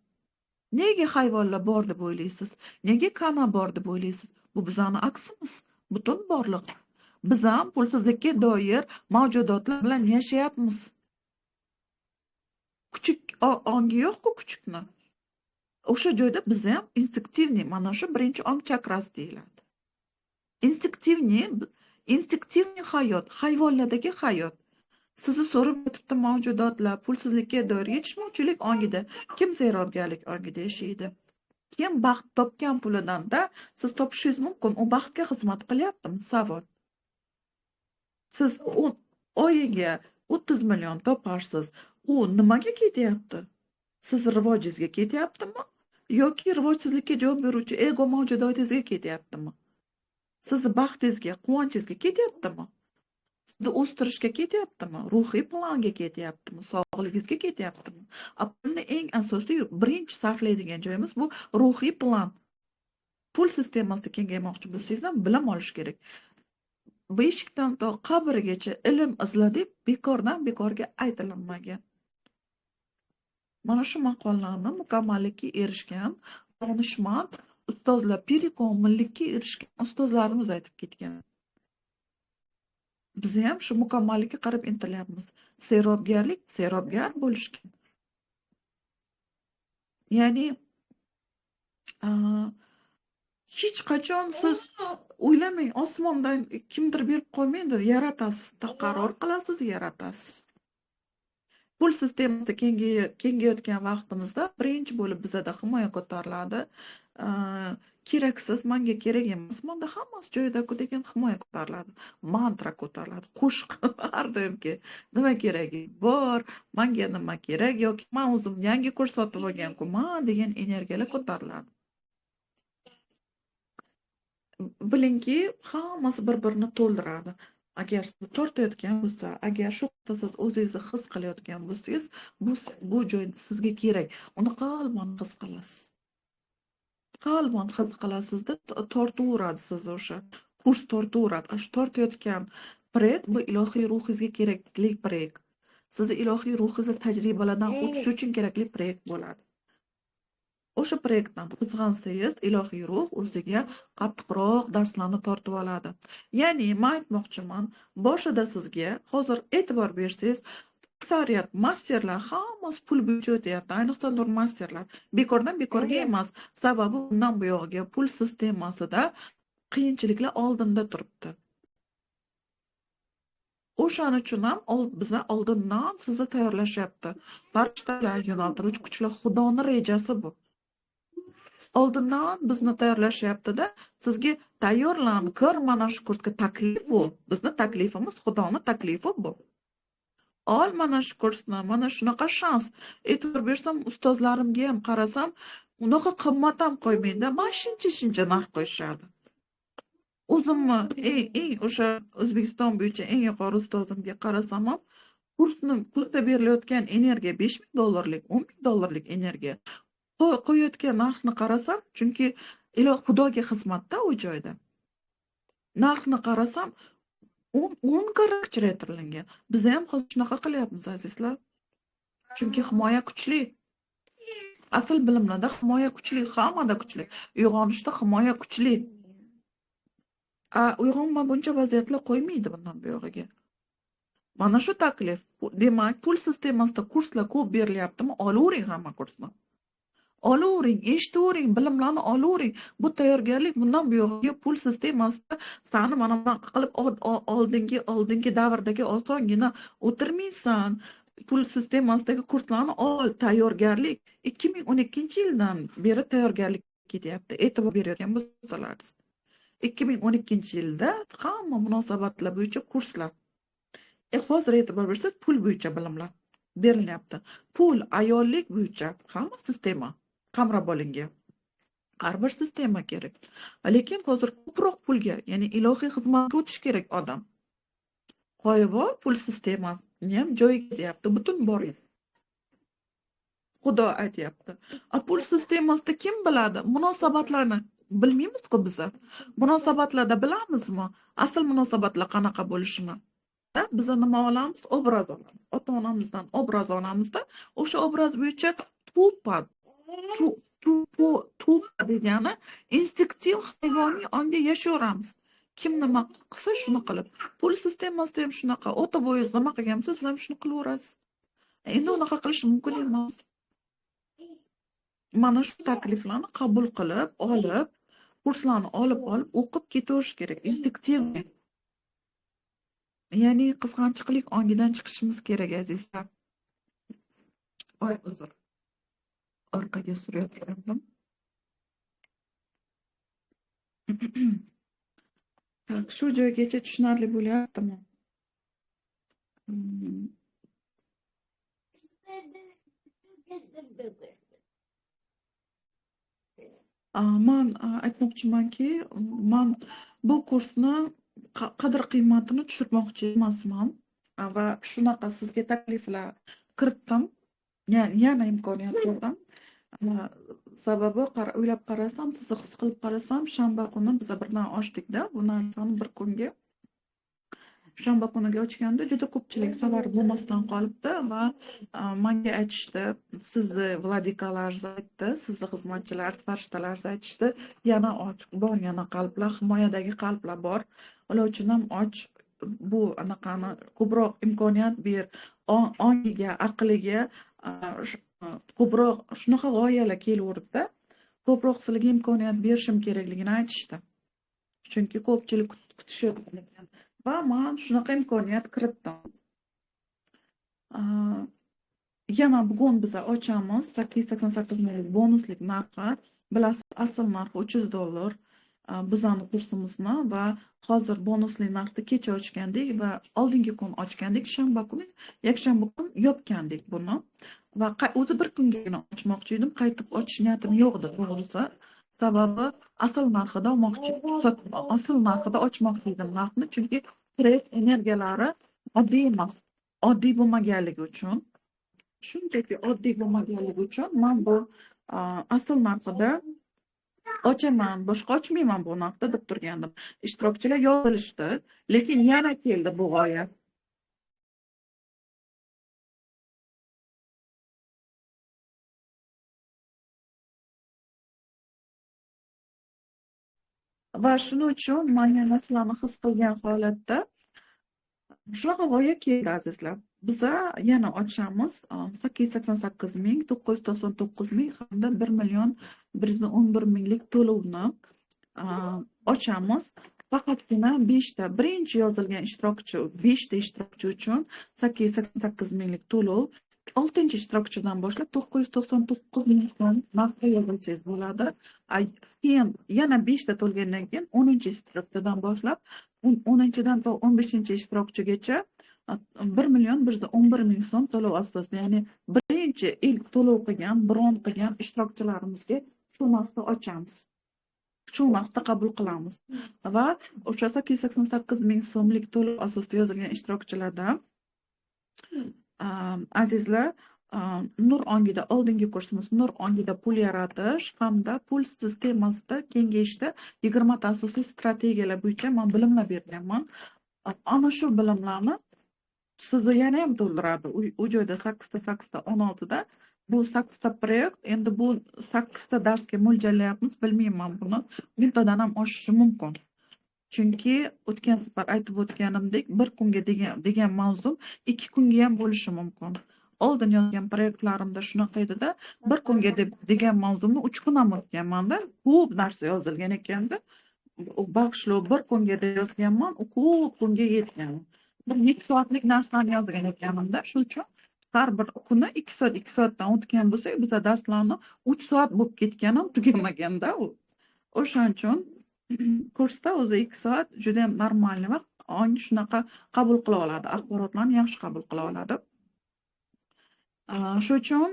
Nega hayvonlar bor deb o'ylaysiz? Nega kana bor deb o'ylaysiz? Bu bizani aksimiz, butun borliq. Biz ham pulsizlikka doir mavjudotlar bilan yashayapmiz. Kuchuk ongi yo'q-ku kuchukni. O'sha joyda biz ham instinktivniy, mana shu birinchi ong chakrasi deyiladi. Instinktivniy hayot, hayvonlardagi hayot. Sizni so'rib yotibdi mavjudotlar, pulsizlikka doir yetishmovchilik ongida, kim serobgarlik ongida yashaydi? Kim baxt topgan pulidan-da siz topishingiz mumkin, u baxtga xizmat qilyaptimi? Savol. Siz oyiga 30 million toparsiz, u nimaga ketyapti? Siz rivojingizga ketyaptimi? Yoki rivojsizlikka javob beruvchi ego mavjudotingizga ketyaptimi? Sizni baxtingizga, quvonchingizga ketyaptimi? Sizni o'stirishga ketyaptimi? Ruhiy planga ketyaptimi? Sog'lig'ingizga ketyaptimi? Pulni eng asosiy birinchi sarflaydigan joyimiz bu ruhiy plan. Pul sistemasida kengaymoqchi bo'lsangiz ham bilim olish kerak. Beshikdan to qabrgacha ilm izla deb bekordan bekorga aytilinmagan. Mana shu maqollarni mukammallikka erishgan donishmand ustozlar, piri komillikka erishgan ustozlarimiz aytib ketgan. Biz ham shu mukammallikka qarab intilyapmiz. Serobgarlik serobgar bo'lishgan. Ya'ni hech qachon siz o'ylamang, osmondan kimdir berib qo'ymaydi, yaratasiz, qaror qilasiz, yaratasiz. Pul sistemasida kengayotgan vaqtimizda birinchi bo'lib bizada himoya ko'tariladi. Keraksiz, menga kerak emas, menda hammasi joyida-ku degan himoya ko'tariladi. Mantra ko'tariladi. Qo'shiq har doimgi nima keragi bor, menga nima kerak yoki men o'zim yangi kurs sotib olgan-ku, man degan energiyalar ko'tariladi. Bilingki, hammasi bir-birini to'ldiradi. Agar sizni tortayotgan bo'lsa, agar shu siz o'zingizni his qilayotgan bo'lsangiz, bu joy sizga kerak. Uni qalban his qilasiz. Qalban his qilasizda tortaveradi sizni o'sha kurs tortaveradi. Shu tortayotgan proyekt bu ilohiy ruhingizga kerakli proyekt. Sizni ilohiy ruhingizni tajribalardan o'tish uchun kerakli proyekt bo'ladi. O'sha proyektdan qizg'ansangiz, ilohiy ruh o'ziga qattiqroq darslarni tortib oladi. Ya'ni men aytmoqchiman, boshida sizga hozir e'tibor bersangiz, aksariyat masterlar hammasi pul bo'yicha o'tyapti, ayniqsa nur masterlar. Bekordan bekorga emas, sababi bundan buyog'iga pul sistemasida qiyinchiliklar oldinda turibdi. O'shaning uchun ham bizni oldindan sizni tayyorlashyapti. Farishtalar, yo'naltiruvchi kuchlar, Xudoning rejasi bu. Oldindan bizni tayyorlashyapti-da, sizga tayyorlan, kir mana shu kursga, taklif bu. Bizni taklifimiz Xudoning taklifi bu. Ol mana shu kursni, mana shunaqa shans. E'tibor bersam, ustozlarimga ham qarasam, unaqa qimmat ham qo'ymaydi, mana shuncha narx qo'yishadi. O'zimni eng o'sha O'zbekiston bo'yicha eng yuqori ustozimga qarasam ham, kursda berilayotgan energiya 5000 dollarlik, 10000 dollarlik energiya. Qo'yayotgan narxni qarasam, chunki iloh Xudoga xizmatda u joyda. Narxni qarasam, 10 karra kichraytirilgan. Biz ham hozir shunaqa qilyapmiz, azizlar. Chunki himoya kuchli. Asl bilimlarda himoya kuchli, hammada kuchli. Uyg'onishda himoya kuchli. Uyg'onmaguncha vaziyatlar qo'ymaydi bundan buyog'iga. Mana shu taklif. Demak, pul sistemasida kurslar ko'p berilyaptimi? Olavering hamma kursni. Olavering, eshitavering, bilimlarni olavering. Bu tayyorgarlik bundan buyog'iga pul sistemasida sani mana bunaqa qilib oldingi davrdagi osongina o'tirmaysan. Pul sistemasidagi kurslarni ol, tayyorgarlik 2012-yildan beri tayyorgarlik ketyapti. E'tibor berayotgan bo'lsalaringiz. 2012-yilda hamma munosabatlar bo'yicha kurslar. Hozir e'tibor bersangiz, pul bo'yicha bilimlar berilyapti. Pul, ayollik bo'yicha hamma sistema qamrab olingan. Har bir sistema kerak. Lekin hozir ko'proq pulga, ya'ni ilohiy xizmatga o'tish kerak odam. Qo'yib pul sistemasini ham joyiga deyapti, butun bor. Xudo aytyapti. A pul sistemasida kim biladi? Munosabatlarni bilmaymiz-ku biz. Munosabatlarda bilamizmi? Asl munosabatlar qanaqa bo'lishini? Biz nima olamiz? Obraz olamiz. Ota-onamizdan obraz olamizda, o'sha obraz bo'yicha tupa degani instinktiv hayvoniy ongda yashayveramiz. Kim nima qilsa shuni qilib. Pul sistemasida ham shunaqa. Ota bo'yingiz nima qilgan bo'lsa, siz ham shuni qilaverasiz. Endi unaqa qilish mumkin emas. Mana shu takliflarni qabul qilib, olib, kurslarni olib, o'qib ketaverish kerak. Instinktiv. Ya'ni qizg'anchiqlik ongidan chiqishimiz kerak, azizlar. Oy, uzr. Orqaga surayotgandim. Tak, shu joygacha tushunarli bo'lyaptimi? Man aytmoqchimanki, man bu kursni qadr qiymatini tushirmoqchi emasman va shunaqa sizga takliflar kiritdim. Ya'ni yana imkoniyat berdim. Sababi o'ylab qarasam, sizni his qilib qarasam, shanba kuni biz birdan ochdikda bu narsani bir kunga. Shanba kuniga ochganda juda ko'pchilik xabar bo'lmasdan qolibdi va menga aytishdi, sizni vladikalaringiz aytdi, sizni xizmatchilaringiz, farishtalaringiz aytishdi, yana och bor, yana qalblar, himoyadagi qalblar bor. Ular uchun ham och, bu anaqani ko'proq imkoniyat ber, ongiga, aqliga ko'proq shunaqa g'oyalar kelaverdi-da, ko'proq sizlarga imkoniyat berishim kerakligini aytishdi. Chunki ko'pchilik kutishyapti ekan va men shunaqa imkoniyat kiritdim. Yana bugun biz ochamiz 888 minglik bonuslik narxi. Bilasiz, asl narxi $300 bizani kursimizni va hozir bonusli narxda kecha ochgandik va oldingi kun ochgandik, shanba kuni, yakshanba kun yopgandik buni. Va o'zi bir kungagina ochmoqchi edim, qaytib ochish niyatim yo'q edi to'g'risi. Sababi asl narxida olmoqchi, asl narxida ochmoqchi edim narxni, chunki proyekt energiyalari oddiy emas. Oddiy bo'lmaganligi uchun, shunchaki oddiy bo'lmaganligi uchun men bu asl narxida ochaman, boshqa ochmayman bu narxda deb turgandim. Ishtirokchilar yozilishdi, lekin yana keldi bu g'oya. Va shuning uchun men yana sizlarni his qilgan holatda shunaqa g'oya keldi azizlar. Biza yana ochamiz 888 ming, 999 ming hamda 1 million 111 minglik to'lovni ochamiz. Faqatgina 5 ta birinchi yozilgan ishtirokchi, 5 ta ishtirokchi uchun 888 minglik to'lov, 6 ishtirokchidan boshlab 999 ming so'm narxda yozilsangiz bo'ladi. Keyin yana 5 ta to'lgandan keyin 10 ishtirokchidan boshlab 10-dan to 15 ishtirokchigacha 1 million 111 ming so'm to'lov asosida, ya'ni birinchi ilk to'lov qilgan, bron qilgan ishtirokchilarimizga shu narxda ochamiz. Shu narxda qabul qilamiz. Va o'sha 888 ming so'mlik to'lov asosida yozilgan ishtirokchilardan azizlar, Nur ongida oldingi kursimiz Nur ongida pul yaratish hamda pul sistemasida kengayishda 20 ta asosiy strategiyalar bo'yicha men bilimlar berganman. Ana shu bilimlarni sizni yana ham to'ldiradi. U joyda 8 ta 8 ta 16 da bu 8 ta proyekt, endi bu 8 ta darsga mo'ljallayapmiz, bilmayman buni. Bundan ham oshishi mumkin. Chunki o'tgan safar aytib o'tganimdek, bir kunga degan mavzum 2 kunga ham bo'lishi mumkin. Oldin yozgan proyektlarimda shunaqa edi-da, bir kunga degan mavzumni 3 kun ham o'tganman-da, ko'p narsa yozilgan ekanda. Bag'ishlov bir kunga deb yozganman, u ko'p kunga yetgan. Bir 2 soatlik narsani yozgan ekanimda, shu uchun har bir kuni 2 soat 2 soatdan o'tgan bo'lsak, biza darslarni 3 soat bo'lib ketgan ham tugamaganda u. O'shaning uchun kursda o'zi 2 soat juda ham normalniy vaqt, ong shunaqa qabul qila oladi, axborotlarni yaxshi qabul qila oladi. Shu uchun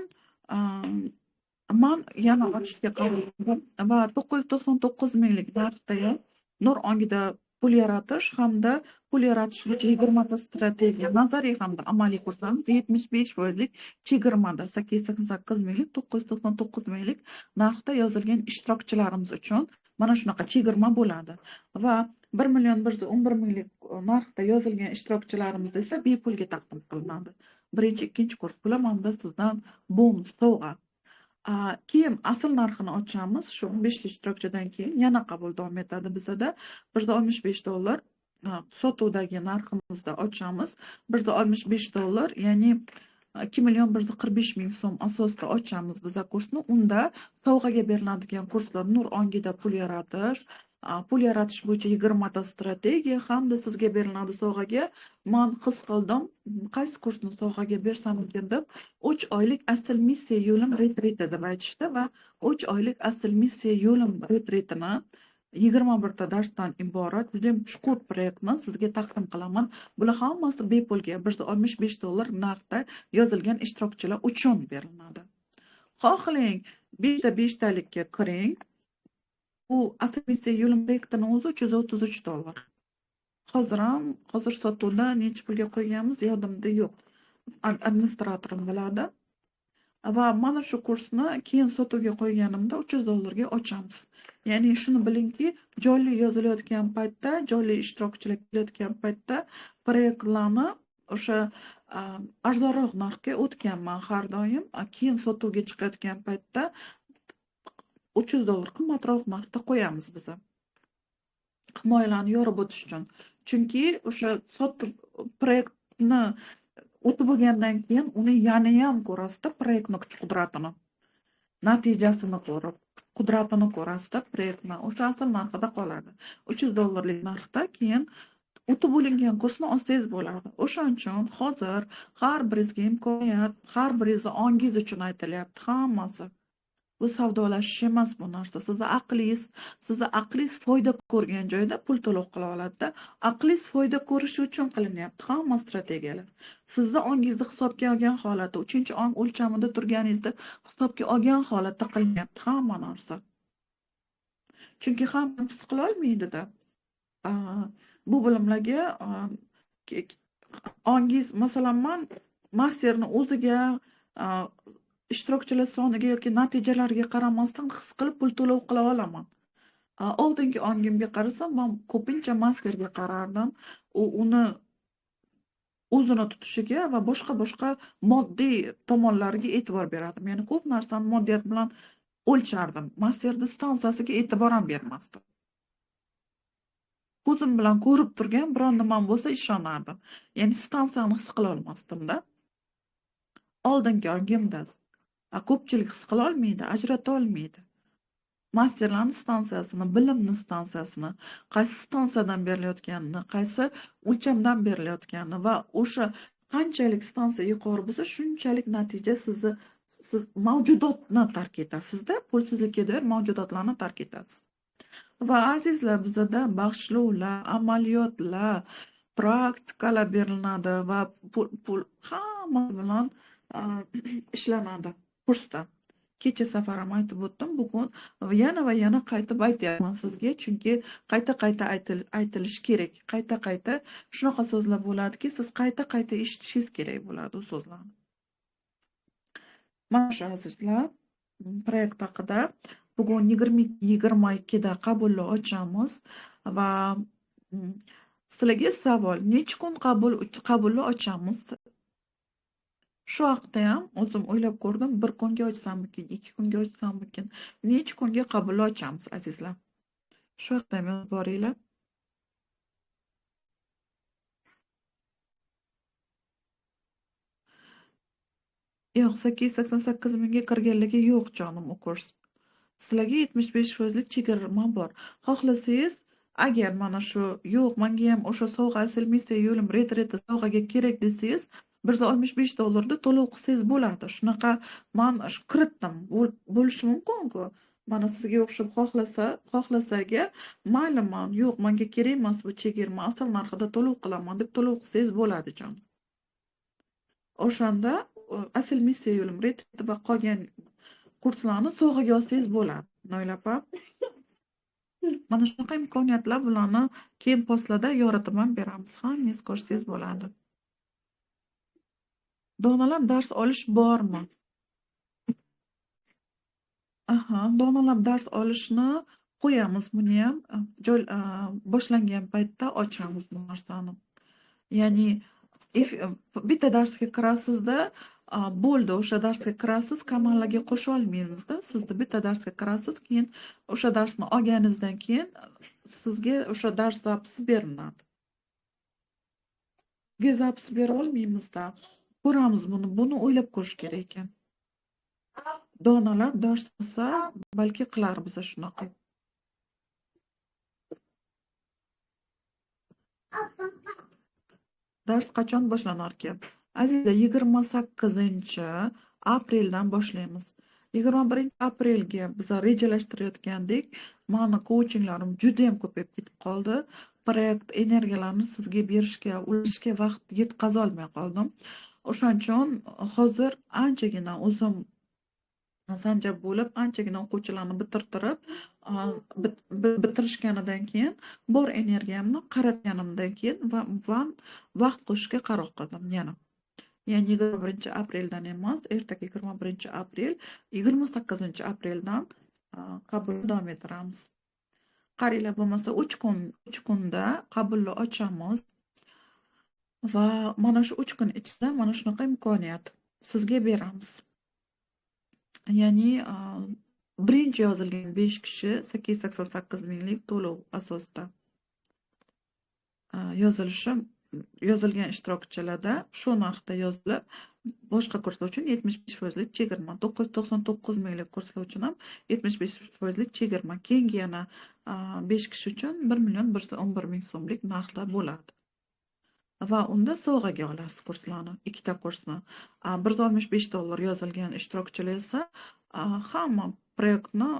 men yana ochishga qaror qildim va 999 minglik narxda Nur ongida pul yaratish hamda pul yaratish bo'yicha 20 ta strategiya, nazariy hamda amaliy kurslarimiz 75%lik chegirmada 888 minglik, 999 minglik narxda yozilgan ishtirokchilarimiz uchun mana shunaqa chegirma bo'ladi. Va 1 million 111 minglik narxda yozilgan ishtirokchilarimiz esa bepulga taqdim qilinadi. Birinchi, ikkinchi kurs bular mana sizdan bonus sovg'a. Keyin asl narxini ochamiz. Shu 15 ta ishtirokchidan keyin yana qabul davom etadi bizada. $165 sotuvdagi narximizda ochamiz. $165, ya'ni 2 million 145 ming so'm asosida ochamiz biza kursni. Unda sovg'aga beriladigan kurslar Nur ongida pul yaratish, pul yaratish bo'yicha 20 ta strategiya hamda sizga beriladi sovg'aga. Men his qildim, qaysi kursni sovg'aga bersam ekan deb 3 oylik asl missiya yo'lim retriti deb aytishdi va 3 oylik asl missiya yo'lim retritini 21 ta darsdan iborat juda ham chuqur proyektni sizga taqdim qilaman. Bular hammasi bepulga $165 narxda yozilgan ishtirokchilar uchun beriladi. Xohlang 5 ta 5 talikka kiring. Bu asl missiya yo'lim proyektini o'zi $333. Hozir sotuvda necha pulga qo'yganmiz yodimda yo'q. Administratorim biladi. Va mana shu kursni keyin sotuvga qo'yganimda $300 ga ochamiz. Ya'ni shuni bilingki, jonli yozilayotgan paytda, jonli ishtirokchilar kelayotgan paytda proyektlarni o'sha arzonroq narxga o'tganman har doim. Keyin sotuvga chiqayotgan paytda $300 qimmatroq narxda qo'yamiz biz. Himoyalarni yorib o'tish uchun. Chunki o'sha sotib proyektni o'tib bo'lgandan keyin uni yanayam ko'rasizda, proyektni kuch qudratini, natijasini ko'rib, qudratini ko'rasizda proyektni. O'sha asl narxida qoladi. $300 narxda keyin o'tib bo'lingan kursni olsangiz bo'ladi. O'shaning uchun hozir har biringizga imkoniyat, har biringizni ongingiz uchun aytilyapti hammasi. Bu savdolashish emas bu narsa. Sizni aqlingiz foyda ko'rgan joyda pul to'lov qila oladida. Aqlingiz foyda ko'rishi uchun qilinyapti hamma strategiyalar. Sizni ongingizni hisobga olgan holatda, 3-ong o'lchamida turganingizda hisobga olgan holatda qilinyapti hamma narsa. Chunki hamma his qila olmaydi-da. Bu bilimlarga ongingiz, masalan, men masterni o'ziga ishtirokchilar soniga yoki natijalarga qaramasdan his qilib pul to'lov qila olaman. Oldingi ongimga qarasam, men ko'pincha masterga qarardim. U uni o'zini tutishiga va boshqa moddiy tomonlarga e'tibor berardim. Ya'ni ko'p narsani moddiyat bilan o'lchardim. Masterni stansiyasiga e'tibor ham bermasdim. Ko'zim bilan ko'rib turgan biron nimam bo'lsa ishonardim. Ya'ni stansiyani his qila olmasdim-da. Oldingi ongimda ko'pchilik his qila olmaydi, ajrata olmaydi. Masterlarning stansiyasini, bilimni stansiyasini, qaysi stansiyadan berilayotganini, qaysi o'lchamdan berilayotganini va o'sha qanchalik stansiya yuqori bo'lsa, shunchalik natija siz mavjudotni tark etasizda, pulsizlikka doir mavjudotlarni tark etasiz. Va azizlar, bizada baxshlovlar, amaliyotlar, praktikalar beriladi va pul hammasi bilan ishlanadi kursda. Kecha safar ham aytib o'tdim, bugun yana va yana qaytib aytyapman sizga, chunki qayta-qayta aytilishi kerak. Qayta-qayta shunaqa so'zlar bo'ladiki, siz qayta-qayta eshitishingiz kerak bo'ladi u so'zlarni. Mana shu azizlar, proyekt haqida bugun 22:22da qabulni ochamiz va sizlarga savol, necha kun qabulni ochamiz? Shu haqda ham o'zim o'ylab ko'rdim, bir kunga ochsammikin, 2 kunga ochsammikin, necha kunga qabulni ochamiz azizlar? Shu haqda ham yozib boringlar. Yo'q, 888 mingga kirganligi yo'q jonim u kurs. Sizlarga 75%lik chegirma bor. Xohlasangiz, agar mana shu yo'q, menga ham o'sha sovg'a asl missiya yo'lim retriti sovg'aga kerak desangiz, $165 to'lov qilsangiz bo'ladi. Shunaqa men shu kiritdim. Bo'lishi mumkin-ku. Mana sizga o'xshab xohlasa agar, mayli men yo'q, menga kerak emas bu chegirma, asl narxida to'lov qilaman deb to'lov qilsangiz bo'ladi jon. O'shanda asl missiya yo'lim retriti va qolgan kurslarni sovg'aga olsangiz bo'ladi. Noila opa, mana shunaqa imkoniyatlar bilan keyin postlarda yoritib ham beramiz. Hammangiz ko'rsangiz bo'ladi. Donalab dars olish bormi? Aha, donalab dars olishni qo'yamiz, buni ham boshlangan paytda ochamiz bu narsani. Ya'ni bitta darsga kirasizda, bo'ldi, o'sha darsga kirasiz, kanallarga qo'sha olmaymizda. Sizni bitta darsga kirasiz, keyin o'sha darsni olganingizdan keyin sizga o'sha dars zapisi beriladi. Sizga zapis bera olmaymizda. Ko'ramiz buni, buni o'ylab ko'rish kerak ekan. Donalab dars olsa, balki qilar biza shunaqa. Dars qachon boshlanar ekan? Azizlar, 28 apreldan boshlaymiz. 21 aprelga biz rejalashtirayotgandik. Mani coachinglarim juda ham ko'payib ketib qoldi. Proyekt energiyalarini sizga berishga, ulashishga vaqt yetkazolmay qoldim. O'shaning uchun hozir anchagina o'zim sanjab bo'lib, anchagina o'quvchilarni bitirtirib, bitirishganidan keyin bor energiyamni qaratganimdan keyin va vaqt qo'shishga qaror qildim yana. Ya'ni 21 apreldan emas, ertaga 21 aprel, 28 apreldan qabulni davom ettiramiz. Qaranglar, bo'lmasa 3 kun, 3 kunda qabulni ochamiz va mana shu 3 kun ichida mana shunaqa imkoniyat sizga beramiz. Ya'ni birinchi yozilgan 5 kishi 888 minglik to'lov asosida Yozilishi yozilgan ishtirokchilarda shu narxda yozilib, boshqa kurslar uchun 75% chegirma, 999 minglik kurslar uchun ham 75% chegirma. Keyingi yana 5 kishi uchun 1 million 111 ming so'mlik narxlar bo'ladi. Va unda sovg'aga olasiz kurslarni, ikkita kursni. $165 yozilgan ishtirokchilar esa hamma proyektni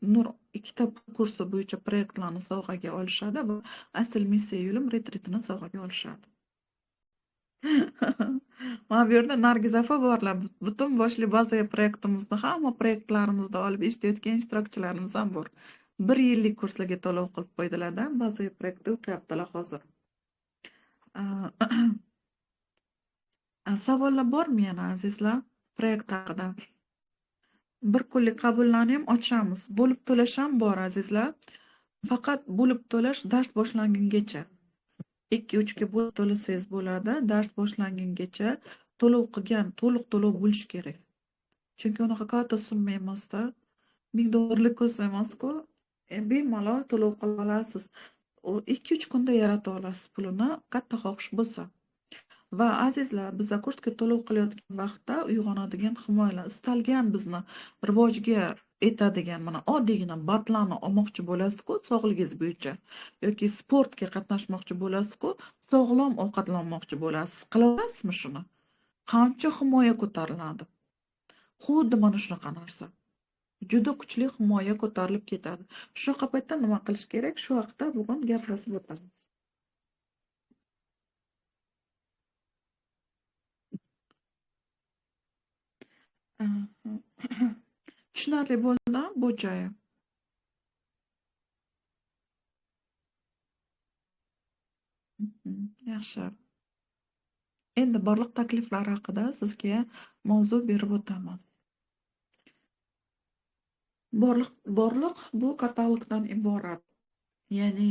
Nur ikkita kursi bo'yicha proyektlarni sovg'aga olishadi va Asl missiya yo'lim retritini sovg'aga olishadi. Mana bu yerda Nargiz opa borlar. Butun boshli bazaviy proyektimizni hamma proyektlarimizda olib eshitayotgan ishtirokchilarimiz ham bor. 1 yillik kurslarga to'lov qilib qo'ydilar-da, bazaviy proyektda o'qiyaptilar hozir. Savollar bormi yana azizlar proyekt haqida? Bir kunlik qabullarni ham ochamiz. Bo'lib to'lash ham bor azizlar. Faqat bo'lib to'lash dars boshlangungacha. 2-3 ga bo'lib to'lasangiz bo'ladi. Dars boshlangungacha to'lov qilgan, to'liq to'lov bo'lishi kerak. Chunki unaqa katta summa emasda. $1000 kurs emas-ku. Bemalol to'lov qila olasiz. U 2-3 kunda yarata olasiz pulini, katta xohish bo'lsa. Va azizlar, biz kursga to'lov qilayotgan vaqtda uyg'onadigan himoyalar, istalgan bizni rivojga etadigan mana oddiygina batlarni olmoqchi bo'lasiz-ku, sog'ligingiz bo'yicha yoki sportga qatnashmoqchi bo'lasiz-ku, sog'lom ovqatlanmoqchi bo'lasiz. Qila olasizmi shuni? Qancha himoya ko'tariladi? Xuddi mana shunaqa narsa. Juda kuchli himoya ko'tarilib ketadi. Shunaqa paytda nima qilish kerak? Shu haqda bugun gaplashib o'tamiz. Tushunarli bo'ldi bu joyi? Yaxshi. Endi borliq takliflar haqida sizga mavzu berib o'taman. Borliq bu katalogdan iborat. Ya'ni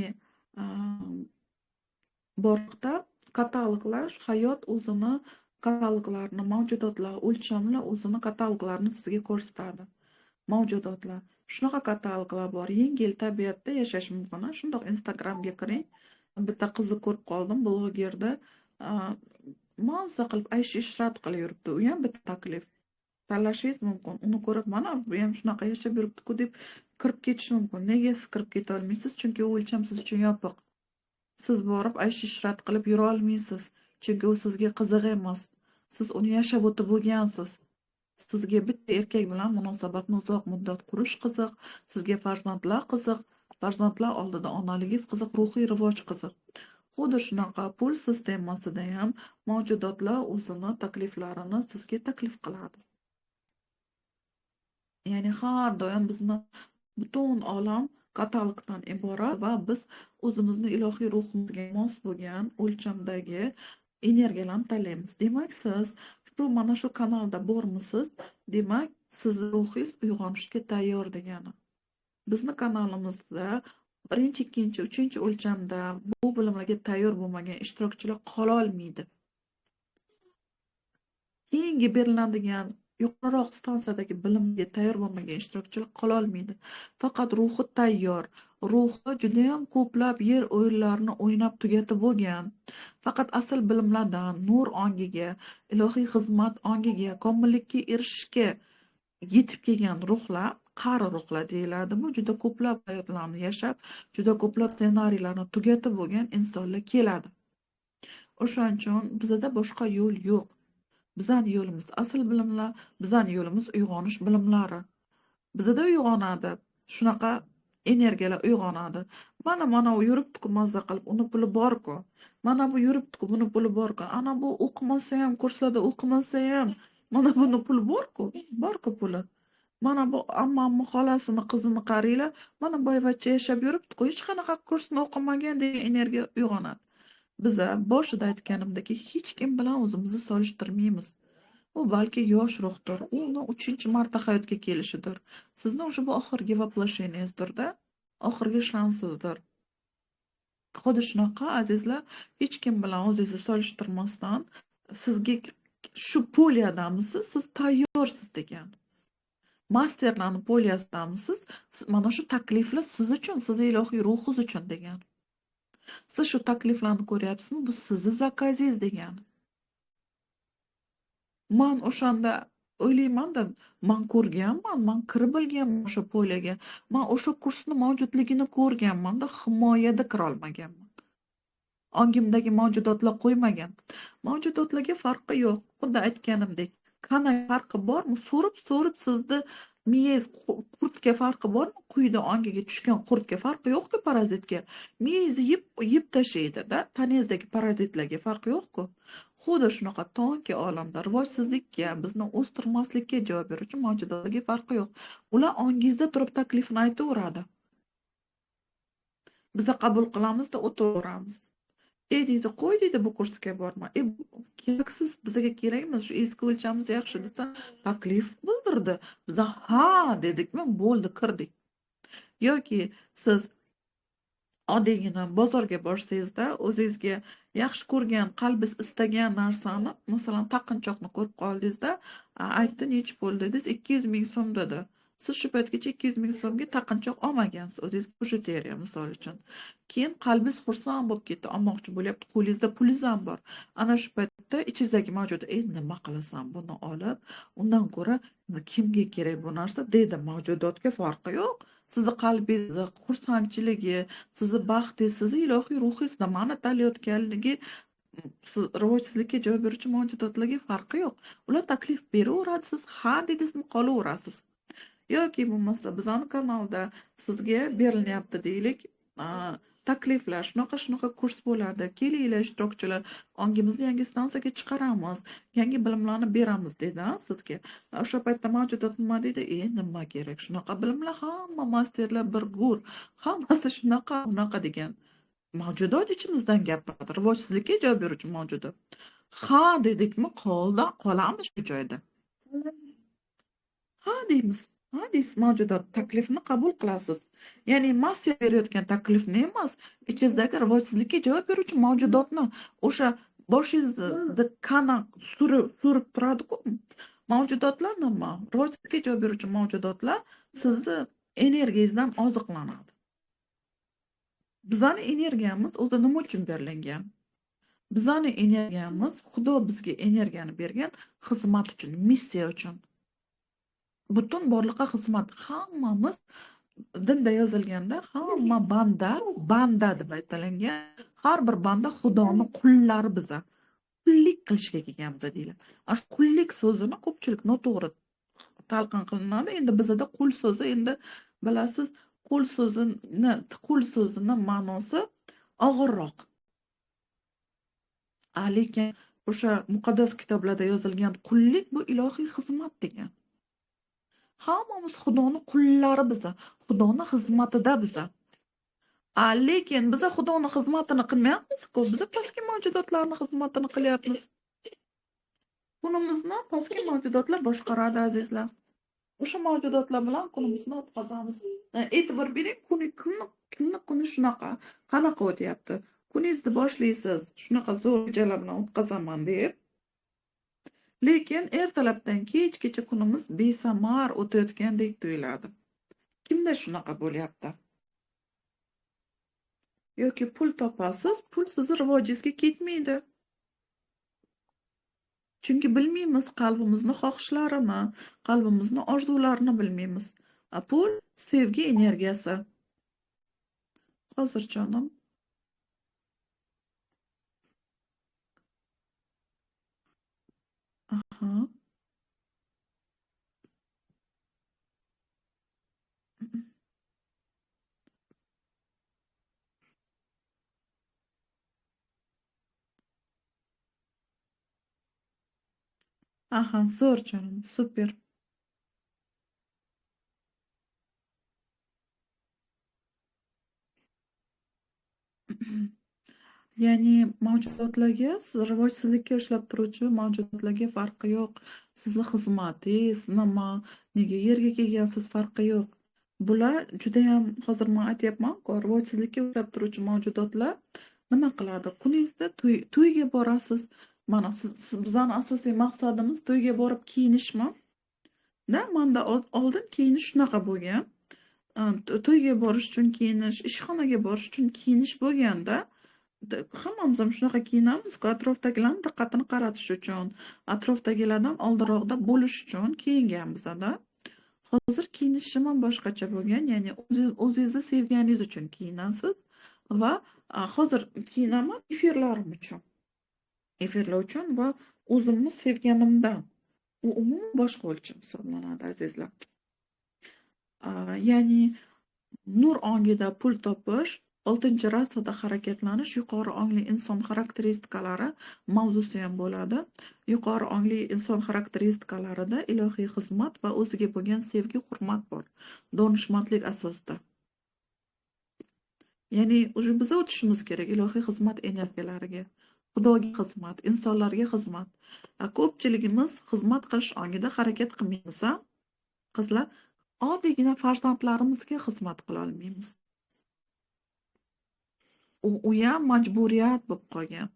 borliqda kataloglar hayot o'zini kataloglarni, mavjudotlar, o'lchamlar o'zini kataloglarini sizga ko'rsatadi. Mavjudotlar. Shunaqa kataloglar bor. Yengil tabiatda yashash mumkin. Shundoq Instagramga kiring. Bitta qizni ko'rib qoldim, blogerda mazza qilib aysh-ishrat qilib yuribdi. U ham bitta taklif. Tanlashingiz mumkin. Uni ko'rib, mana bu ham shunaqa yashab yuribdi-ku deb kirib ketish mumkin. Nega siz kirib keta olmaysiz? Chunki u o'lcham siz uchun yopiq. Siz borib aysh-ishrat qilib yura olmaysiz. Chunki u sizga qiziq emas. Siz uni yashab o'tib bo'lgansiz. Sizga bitta erkak bilan munosabatni uzoq muddat qurish qiziq, sizga farzandlar qiziq, farzandlar oldida onaligingiz qiziq, ruhiy rivoj qiziq. Xuddi shunaqa pul sistemasida ham mavjudotlar o'zini takliflarini sizga taklif qiladi. Ya'ni har doim bizni butun olam katalogdan iborat va biz o'zimizni ilohiy ruhimizga mos bo'lgan o'lchamdagi energiyalarni tanlaymiz. Demak, siz shu mana shu kanalda bormisiz, demak, sizni ruhingiz uyg'onishga tayyor degani. Bizni kanalimizda birinchi, ikkinchi, uchinchi o'lchamda bu bilimlarga tayyor bo'lmagan ishtirokchilar qola olmaydi. Keyingi beriladigan yuqoriroq stansiyadagi bilimga tayyor bo'lmagan ishtirokchilar qola olmaydi. Faqat ruhi tayyor, ruhi juda ham ko'plab yer o'yinlarini o'ynab tugatib bo'lgan, faqat asl bilimlardan nur ongiga, ilohiy xizmat ongiga, komillikka erishishga yetib kelgan ruhlar, qari ruhlar deyiladi. Bu juda ko'plab hayotlarni yashab, juda ko'plab ssenariylarni tugatib bo'lgan insonlar keladi. O'shaning uchun bizda boshqa yo'l yo'q. Bizning yo'limiz asl bilimlar, bizning yo'limiz uyg'onish bilimlari. Bizda uyg'onadi, shunaqa energiyalar uyg'onadi. Mana u yuribdi-ku mazza qilib, uni puli bor-ku. Mana bu yuribdi-ku, buni puli bor-ku. Ana bu o'qimasa ham, kurslarda o'qimasa ham, mana buni puli bor-ku, bor-ku puli. Mana bu ammamni xolasini, qizini qaranglar, mana boyvachcha yashab yuribdi-ku, hech qanaqa kursni o'qimagan degan energiya uyg'onadi. Biza boshida aytganimdek, hech kim bilan o'zimizni solishtirmaymiz. U balki yosh ruhdir, u uni 3-marta hayotga kelishidir. Sizni o'sha bu oxirgi воплощениеңizdir-da, oxirgi shansizdir. Xuddi shunaqa azizlar, hech kim bilan o'zingizni solishtirmasdan sizga shu poliyadamisiz, siz tayyorsiz degan. Masterlarning poliyasidamisiz, mana shu takliflar siz uchun, sizni ilohiy ruhingiz uchun degan. Siz shu takliflarni ko'ryapsizmi? Bu sizni zakazingiz degani. Man o'shanda o'ylayman-da, man ko'rganman, man kirib bilganman o'sha po'laga. Man o'sha kursni mavjudligini ko'rganman-da, himoyada kira olmaganman. Ongimdagi mavjudotlar qo'ymagan. Mavjudotlarga farqi yo'q. Xuddi aytganimdek, qanday farqi bormi? So'rib-so'rib sizni miyangiz qurtga farqi bormi? Quyida ongiga tushgan qurtga farqi yo'q-ku, parazitga. Miyangizni yeb tashlaydi-da, tanangizdagi parazitlarga farqi yo'q-ku. Xuddi shunaqa tonki olamda rivojsizlikka, bizni o'stirmaslikka javob beruvchi mavjudotlarga farqi yo'q. Ular ongingizda turib taklifini aytaveradi. Biza qabul qilamizda o'tiraveramiz. Deydi, qo'y deydi, bu kursga borma. Keraksiz, bizga kerak emas, shu eski o'lchamiz yaxshi desa, taklif bildirdi. Biza ha dedikmi, bo'ldi, kirdik. Yoki siz oddiygina bozorga borsangizda, o'zingizga yaxshi ko'rgan, qalbingiz istagan narsani, masalan, taqinchoqni ko'rib qoldingizda, aytdi, nechi pul dedingiz, 200 ming so'm dedi. Siz shu paytgacha 200 ming so'mga taqinchoq olmagansiz, o'zingiz bijuteriya misol uchun. Keyin qalbingiz xursand bo'lib ketdi, olmoqchi bo'lyapti, qo'lingizda pulingiz ham bor. Ana shu paytda ichingizdagi mavjud, nima qilasan buni olib, undan ko'ra kimga kerak bu narsa dedi. Mavjudotga farqi yo'q. Sizni qalbingizni xursandchiligi, sizni baxtingiz, sizni ilohiy ruhingiz nimani tanlayotganligi, siz rivojsizlikka javob beruvchi mavjudotlarga farqi yo'q. Ular taklif beraveradi, siz ha dedingizmi qolaverasiz. Yoki bo'lmasa bizning kanalda sizga berilyapti deylik, takliflar, shunaqa kurs bo'ladi. Kelinglar ishtirokchilar, ongimizni yangi stansiyaga chiqaramiz, yangi bilimlarni beramiz dedi sizga. O'sha paytda mavjudot nima deydi? Nima kerak? Shunaqa bilimlar, hamma masterlar bir go'r, hammasi shunaqa, bunaqa degan. Mavjudot ichimizdan gapiradi, rivojsizlikka javob beruvchi mavjudot. Ha dedikmi, qolamiz shu joyda. Ha deymiz. Ha deysiz, mavjudot taklifni qabul qilasiz. Ya'ni massiya berayotgan taklifni emas, ichingizdagi rivojsizlikka javob beruvchi mavjudotni, o'sha boshingizda kana surib turadi-ku. Mavjudotlar nima? Rivojsizlikka javob beruvchi mavjudotlar sizni energiyangizdan oziqlanadi. Bizning energiyamiz o'zi nima uchun berilgan? Bizning energiyamiz, Xudo bizga energiyani bergan xizmat uchun, missiya uchun. Butun borliqqa xizmat. Hammamiz dinda yozilganda hamma banda, banda deb aytilingan. Har bir banda Xudoni qullari biza. Qullik qilishga kelganmiz deyiladi. Ana shu qullik so'zini ko'pchilik noto'g'ri talqin qilinadi. Endi bizada qul so'zi, endi bilasiz, qul so'zini ma'nosi og'irroq. Lekin o'sha muqaddas kitoblarda yozilgan qullik bu ilohiy xizmat degan. Hammamiz Xudoni qullari biza, Xudoni xizmatida biza. Lekin biza Xudoni xizmatini qilmayapmiz-ku, biza pastki mavjudotlarning xizmatini qilyapmiz. Kunimizni pastki mavjudotlar boshqaradi, azizlar. O'sha mavjudotlar bilan kunimizni o'tkazamiz. E'tibor bering, kimni kuni shunaqa, qanaqa o'tyapti? Kuningizni boshlaysiz, shunaqa zo'r rejalar bilan o'tkazaman deb. Lekin ertalabdan kechgacha kunimiz besamar o'tayotgandek tuyuladi. Kimda shunaqa bo'lyapti? Yoki pul topasiz, pul sizni rivojingizga ketmaydi. Chunki bilmaymiz qalbimizni xohishlarini, qalbimizni orzularini bilmaymiz. Pul sevgi energiyasi. Hozir jonim. Aha. Aha, zo'r jonim, super. Ya'ni mavjudotlarga, rivojsizlikka ushlab turuvchi mavjudotlarga farqi yo'q. Sizni xizmatingiz nima, nega yerga kelgansiz farqi yo'q. Bular judayam, hozir men aytyapman-ku, rivojsizlikka ushlab turuvchi mavjudotlar nima qiladi? Kuningizda to'yga borasiz. Mana siz bizning asosiy maqsadimiz to'yga borib kiyinishmi? Da, menda oldin kiyinish shunaqa bo'lgan. To'yga borish uchun kiyinish, ishxonaga borish uchun kiyinish bo'lganda, Hammamiz ham shunaqa kiyinamiz-ku, atrofdagilarning diqqatini qaratish uchun, atrofdagilardan oldinroqda bo'lish uchun kiyinganmiz-da. Hozir kiyinishim ham boshqacha bo'lgan, ya'ni o'zingizni sevganingiz uchun kiyinasiz va hozir kiyinaman efirlarim uchun. Efirlar uchun va o'zimni sevganimdan. U umuman boshqa o'lcham hisoblanadi, azizlar. Ya'ni nur ongida pul topish, 6-rasada harakatlanish, yuqori ongli inson xarakteristikalari mavzusi ham bo'ladi. Yuqori ongli inson xarakteristikalarida ilohiy xizmat va o'ziga bo'lgan sevgi, hurmat bor. Donishmandlik asosida. Ya'ni o'sha biz o'tishimiz kerak ilohiy xizmat energiyalariga. Xudoga xizmat, insonlarga xizmat. Ko'pchiligimiz xizmat qilish ongida harakat qilmaymiz, a? Qizlar, oddiygina farzandlarimizga xizmat qila olmaymiz. U ham majburiyat bo'lib qolgan.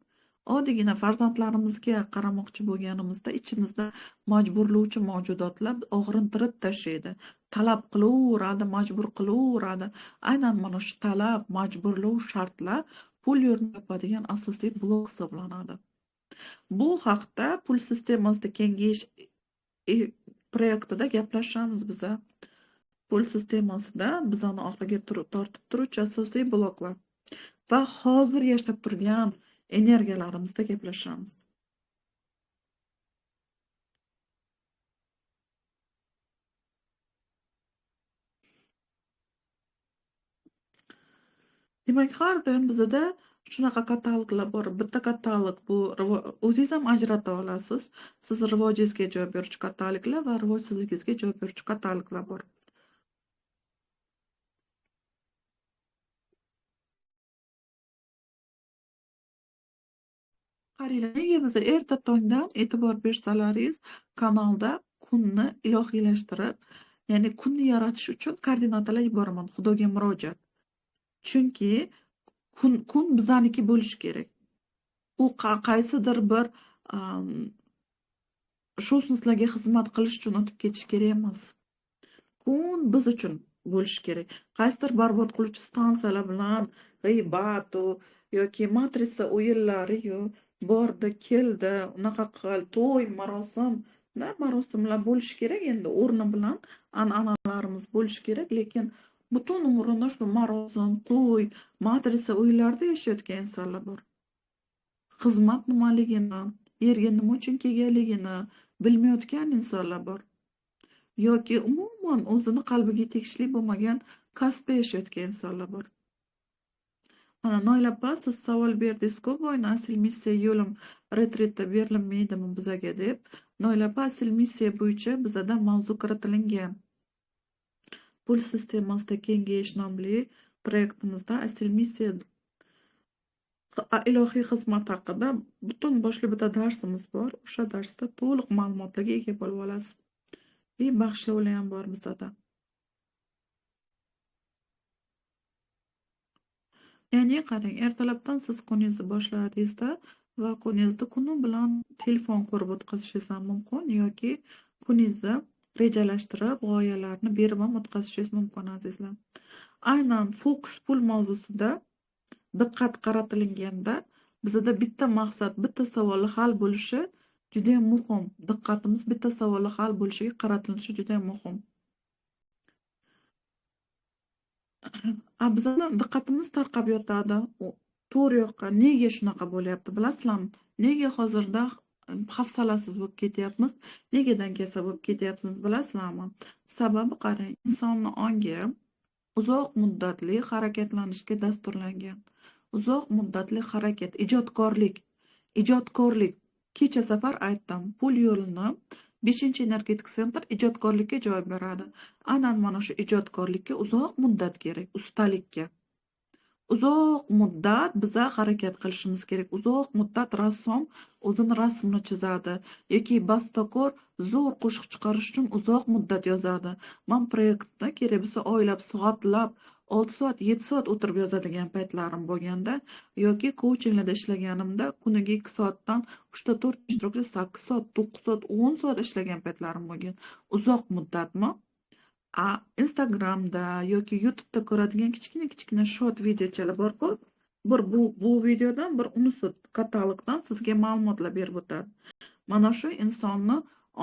Oddiygina farzandlarimizga qaramoqchi bo'lganimizda ichimizda majburlovchi mavjudotlar og'rintirib tashlaydi. Talab qilaveradi, majbur qilaveradi. Aynan mana shu talab, majburlov shartlar pul yo'lini yopadigan asosiy blok hisoblanadi. Bu haqda pul sistemasida kengayish proyektida gaplashamiz biza. Pul sistemasida bizani oxiriga tortib turuvchi asosiy bloklar va hozir yashab turgan energiyalarimizda gaplashamiz. Demak, har doim bizada shunaqa kataloglar bor. Bitta katalog bu o'zingiz ham ajrata olasiz. Siz rivojingizga javob beruvchi kataloglar va rivojsizligingizga javob beruvchi kataloglar bor. Qaranglar, nega biz erta tongdan e'tibor bersalaringiz kanalda kunni ilohiylashtirib, ya'ni kunni yaratish uchun koordinatalar yuboraman, Xudoga murojaat. Chunki kun bizaniki bo'lishi kerak. U qaysidir bir shosnslarga xizmat qilish uchun o'tib ketish kerak emas. Kun biz uchun bo'lishi kerak. Qaysidir barbod qiluvchi stansiyalar bilan g'iybat yoki matritsa o'yinlari-yu bordi, keldi, unaqa qil, to'y, marosim, marosimlar bo'lishi kerak, endi o'rni bilan an'analarimiz bo'lishi kerak, lekin butun umrini shu marosim, to'y, matritsa o'yinlarida yashayotgan insonlar bor. Xizmat nimaligini, yerga nima uchun kelganligini bilmayotgan insonlar bor. Yoki umuman o'zini qalbiga tegishli bo'lmagan kasbda yashayotgan insonlar bor. Mana Noila opa, siz savol berdingiz-ku, boyni asl missiya yo'lim retritda berilmaydimi bizaga deb. Noila opa, asl missiya bo'yicha bizada mavzu kiritilingan. Pul sistemasida kengayish nomli proyektimizda asl missiya ilohiy xizmat haqida butun boshli bitta darsimiz bor. O'sha darsda to'liq ma'lumotlarga ega bo'lib olasiz. Va bag'ishlovlar ham bor bizada. Ya'ni qarang, ertalabdan siz kuningizni boshladingizda va kuningizni kuni bilan telefon ko'rib o'tkazishingiz ham mumkin yoki kuningizni rejalashtirib, g'oyalarni berib ham o'tkazishingiz mumkin, azizlar. Aynan fokus pul mavzusida diqqat qaratilganda bizada bitta maqsad, bitta savolli hal bo'lishi juda ham muhim. Diqqatimiz bitta savolli hal bo'lishiga qaratilishi juda ham muhim. Bizani diqqatimiz tarqab yotadi. To'g'ri yoqqa. Nega shunaqa bo'lyapti, bilasizlarmi? Nega hozirda hafsalasiz bo'lib ketyapmiz? Nega dangasa bo'lib ketyapmiz, bilasizlarmi? Sababi qarang, insonni ongi uzoq muddatli harakatlanishga dasturlangan. Uzoq muddatli harakat, ijodkorlik. Ijodkorlik. Kecha safar aytdim, pul yo'lini 5-energetik sentr ijodkorlikka javob beradi. Aynan mana shu ijodkorlikka uzoq muddat kerak, ustalikka. Uzoq muddat biza harakat qilishimiz kerak. Uzoq muddat rassom o'zini rasmini chizadi yoki bastakor zo'r qo'shiq chiqarish uchun uzoq muddat yozadi. Men proyektda kerak bo'lsa oylab, soatlab, 6 soat, 7 soat o'tirib yozadigan paytlarim bo'lganda yoki coachinglarda ishlaganimda kuniga 2 soatdan 3 ta 4 ishtirokchi 8 soat, 9 soat, 10 soat ishlagan paytlarim bo'lgan. Uzoq muddatmi? Instagramda yoki YouTube'da ko'radigan kichkina-kichkina short videochalar bor-ku, Bir bu videodan, bir unisi katalogdan sizga ma'lumotlar berib o'tadi. Mana shu insonni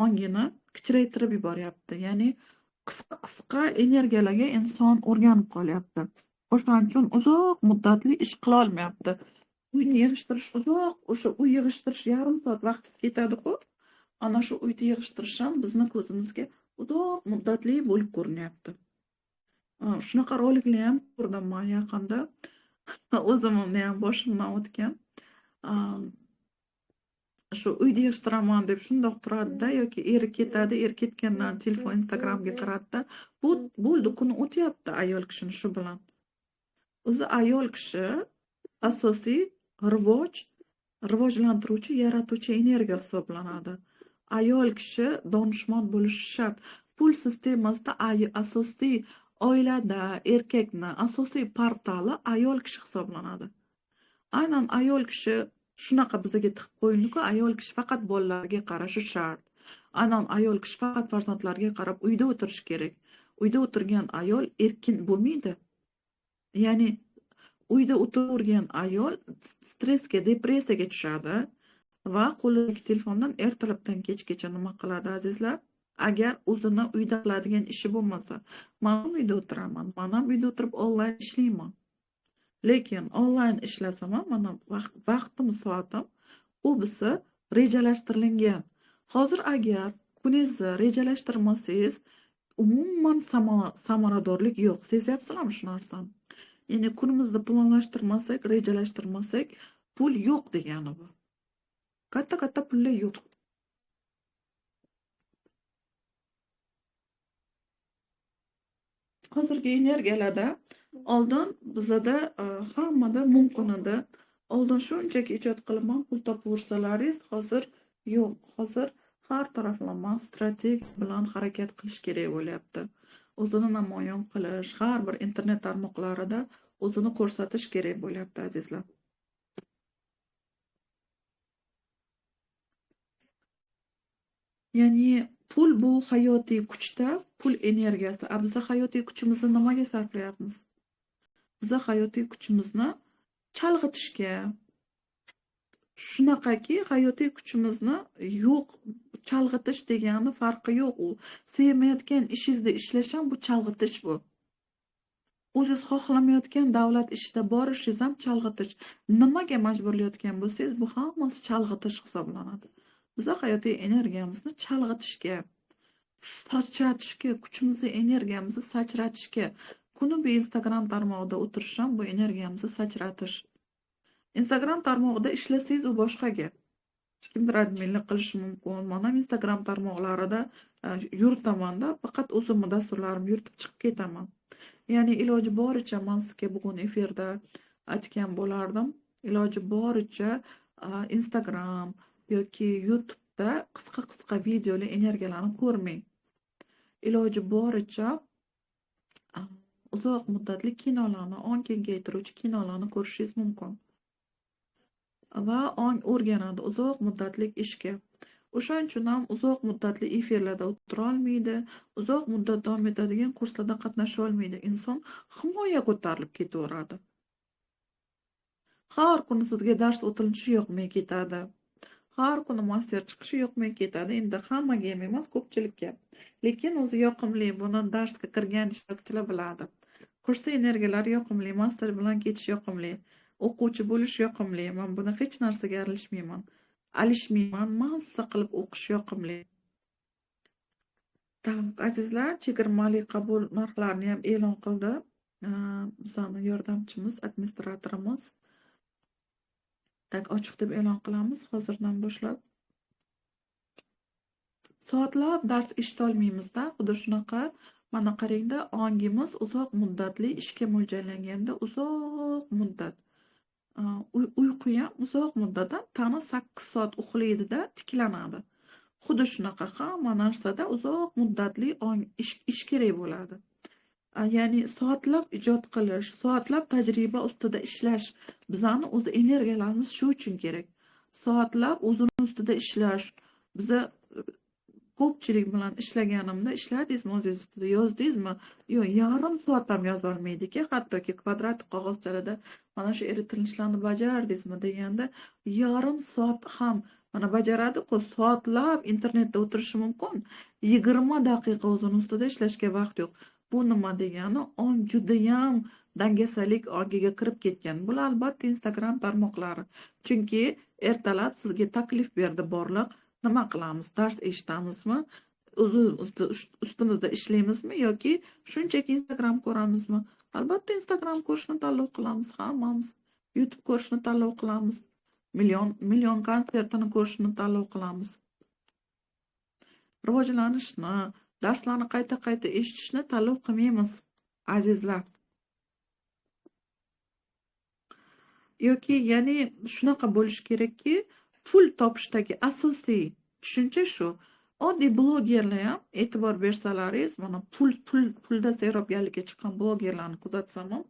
ongini kichraytirib yuboryapti. Ya'ni qisqa-qisqa energiyalarga inson o'rganib qolyapti. O'shaning uchun uzoq muddatli ish qila olmayapti. Uyni yig'ishtirish uzoq, o'sha uy yig'ishtirish yarim soat vaqt ketadi-ku. Ana shu uyni yig'ishtirish ham bizni ko'zimizga uzoq muddatli bo'lib ko'rinyapti. Shunaqa roliklar ham ko'rdim men yaqinda. O'zimni ham boshimdan o'tgan. Shu uyni yig'ishtiraman deb shundoq turadi-da, yoki eri ketadi, eri ketgandan telefon Instagramga kiradida, bu bo'ldi, kuni o'tyapti ayol kishini shu bilan. O'zi ayol kishi asosiy rivojlantiruvchi, yaratuvchi energiya hisoblanadi. Ayol kishi donishmand bo'lishi shart. Pul sistemasida asosiy oilada erkakni asosiy portali ayol kishi hisoblanadi. Aynan ayol kishi shunaqa bizga tiqib qo'yildi-ku, ayol kishi faqat bolalarga qarashi shart. Aynan ayol kishi faqat farzandlarga qarab uyda o'tirishi kerak. Uyda o'tirgan ayol erkin bo'lmaydi. Ya'ni uyda o'tirgan ayol stressga, depressiyaga tushadi va qo'lidagi telefondan ertalabdan kechgacha nima qiladi azizlar? Agar o'zini uyda qiladigan ishi bo'lmasa, men ham uyda o'tiraman, men ham uyda o'tirib onlayn ishlayman. Lekin onlayn ishlasam ham mana vaqtim, soatim ko'bisi rejalashtirilgan. Hozir agar kuningizni rejalashtirmasangiz, umuman samaradorlik yo'q. Sezyapsizlarmi shu narsani? Ya'ni kunimizni planlashtirmasak, rejalashtirmasak, pul yo'q degani bu. Katta-katta pullar yo'q. Hozirgi energiyalarda oldin bizada hammada mumkin edi. Oldin shunchaki ijod qilib ham pul topaversalaringiz, hozir yo'q. Hozir har taraflama strategiya bilan harakat qilish kerak bo'lyapti. O'zini namoyon qilish, har bir internet tarmoqlarida o'zini ko'rsatish kerak bo'lyapti azizlar. Ya'ni pul bu hayotiy kuchda, pul energiyasi. A biz hayotiy kuchimizni nimaga sarflayapmiz? Biz hayotiy kuchimizni chalg'itishga, shunaqaki hayotiy kuchimizni yo'q, chalg'itish degani farqi yo'q u. Sevmayotgan ishingizda ishlash ham bu chalg'itish bu. O'zingiz xohlamayotgan davlat ishida borishingiz ham chalg'itish. Nimaga majburlayotgan bo'lsangiz, bu hammasi chalg'itish hisoblanadi. Biz hayotiy energiyamizni chalg'itishga, sachratishga, kuchimizni, energiyamizni sachratishga, kuni bu Instagram tarmog'ida o'tirish ham bu energiyamizni sachratish. Instagram tarmog'ida ishlasangiz u boshqa gap. Kimdir adminlik qilishi mumkin. Men ham Instagram tarmoqlarida yuritaman-da, faqat o'zimni dasturlarimni yuritib chiqib ketaman. Ya'ni iloji boricha men sizga bugun efirda aytgan bo'lardim. Iloji boricha Instagram yoki YouTube'da qisqa-qisqa videoli energiyalarni ko'rmang. Iloji boricha uzoq muddatli kinolarni, ong kengaytiruvchi kinolarni ko'rishingiz mumkin. Va ong o'rganadi uzoq muddatli ishga. O'shaning uchun ham uzoq muddatli efirlarda o'tira olmaydi, uzoq muddat davom etadigan kurslarda qatnasha olmaydi. Inson himoya ko'tarilib ketaveradi. Har kuni sizga dars o'tilishi yoqmay ketadi. Har kuni master chiqishi yoqmay ketadi. Endi hammaga ham emas, ko'pchilikka. Lekin o'zi yoqimli, buni darsga kirgan ishtirokchilar biladi. Kursi energiyalari yoqimli, master bilan ketish yoqimli, o'quvchi bo'lish yoqimli. Men buni hech narsaga aralashmayman. Alishmayman, mazza qilib o'qish yoqimli. Tak, azizlar, chegirmali qabul narxlarini ham e'lon qildi. Bizning yordamchimiz, administratorimiz. Tak, ochiq deb e'lon qilamiz hozirdan boshlab. Soatlab dars eshita olmaymizda, xuddi shunaqa. Mana qarangda, ongimiz uzoq muddatli ishga mo'ljallanganda uzoq muddat. Uyqu ham uzoq muddatda tana 8 soat uxlaydida tiklanadi. Xuddi shunaqa hamma narsada uzoq muddatli ong ish kerak bo'ladi. Ya'ni soatlab ijod qilish, soatlab tajriba ustida ishlash, bizani o'zi energiyalarimiz shu uchun kerak. Soatlab o'zini ustida ishlash. Biza ko'pchilik bilan ishlaganimda, ishladingizmi o'zingiz ustida, yozdingizmi? Yo'q, yarim soat ham yoza olmaydi-ki, hattoki kvadrat qog'ozchalarda Mana shu eritilishlarni bajardingizmi deganda yarim soat ham mana bajaradi-ku, soatlab internetda o'tirishi mumkin. 20 daqiqa o'zini ustida ishlashga vaqt yo'q. Bu nima degani? Ong judayam dangasalik ongiga kirib ketgan. Bular albatta Instagram tarmoqlari. Chunki ertalab sizga taklif berdi borliq. Nima qilamiz? Dars eshitamizmi? Ustimizda ishlaymizmi yoki shunchaki Instagram ko'ramizmi? Albatta Instagram ko'rishni tanlov qilamiz hammamiz. YouTube ko'rishni tanlov qilamiz. Million konsertini ko'rishni tanlov qilamiz. Rivojlanishni, darslarni qayta-qayta eshitishni tanlov qilmaymiz, azizlar. Yoki ya'ni shunaqa bo'lishi kerakki, pul topishdagi asosiy tushuncha shu. Oddiy blogerlar ham e'tibor bersalaringiz, mana pulda serobganlikka chiqqan blogerlarni kuzatsam ham,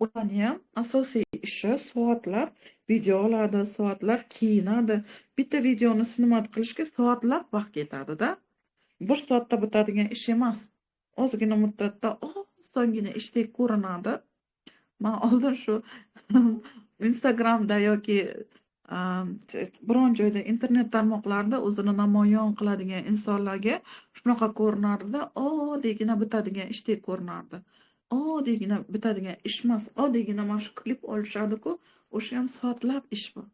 ularning ham asosiy ishi soatlab video oladi, soatlab kiyinadi. Bitta videoni sinimat qilishga soatlab vaqt ketadi-da. 1 soatda bitadigan ish emas. Ozgina muddatda osongina ishdek ko'rinadi. Men oldin shu Instagramda yoki biron joyda internet tarmoqlarida o'zini namoyon qiladigan insonlarga shunaqa ko'rinardi, oddiygina bitadigan ishdek ko'rinardi. Oddiygina bitadigan ish emas, oddiygina mana shu klip olishadi-ku, o'sha ham soatlab ish bu.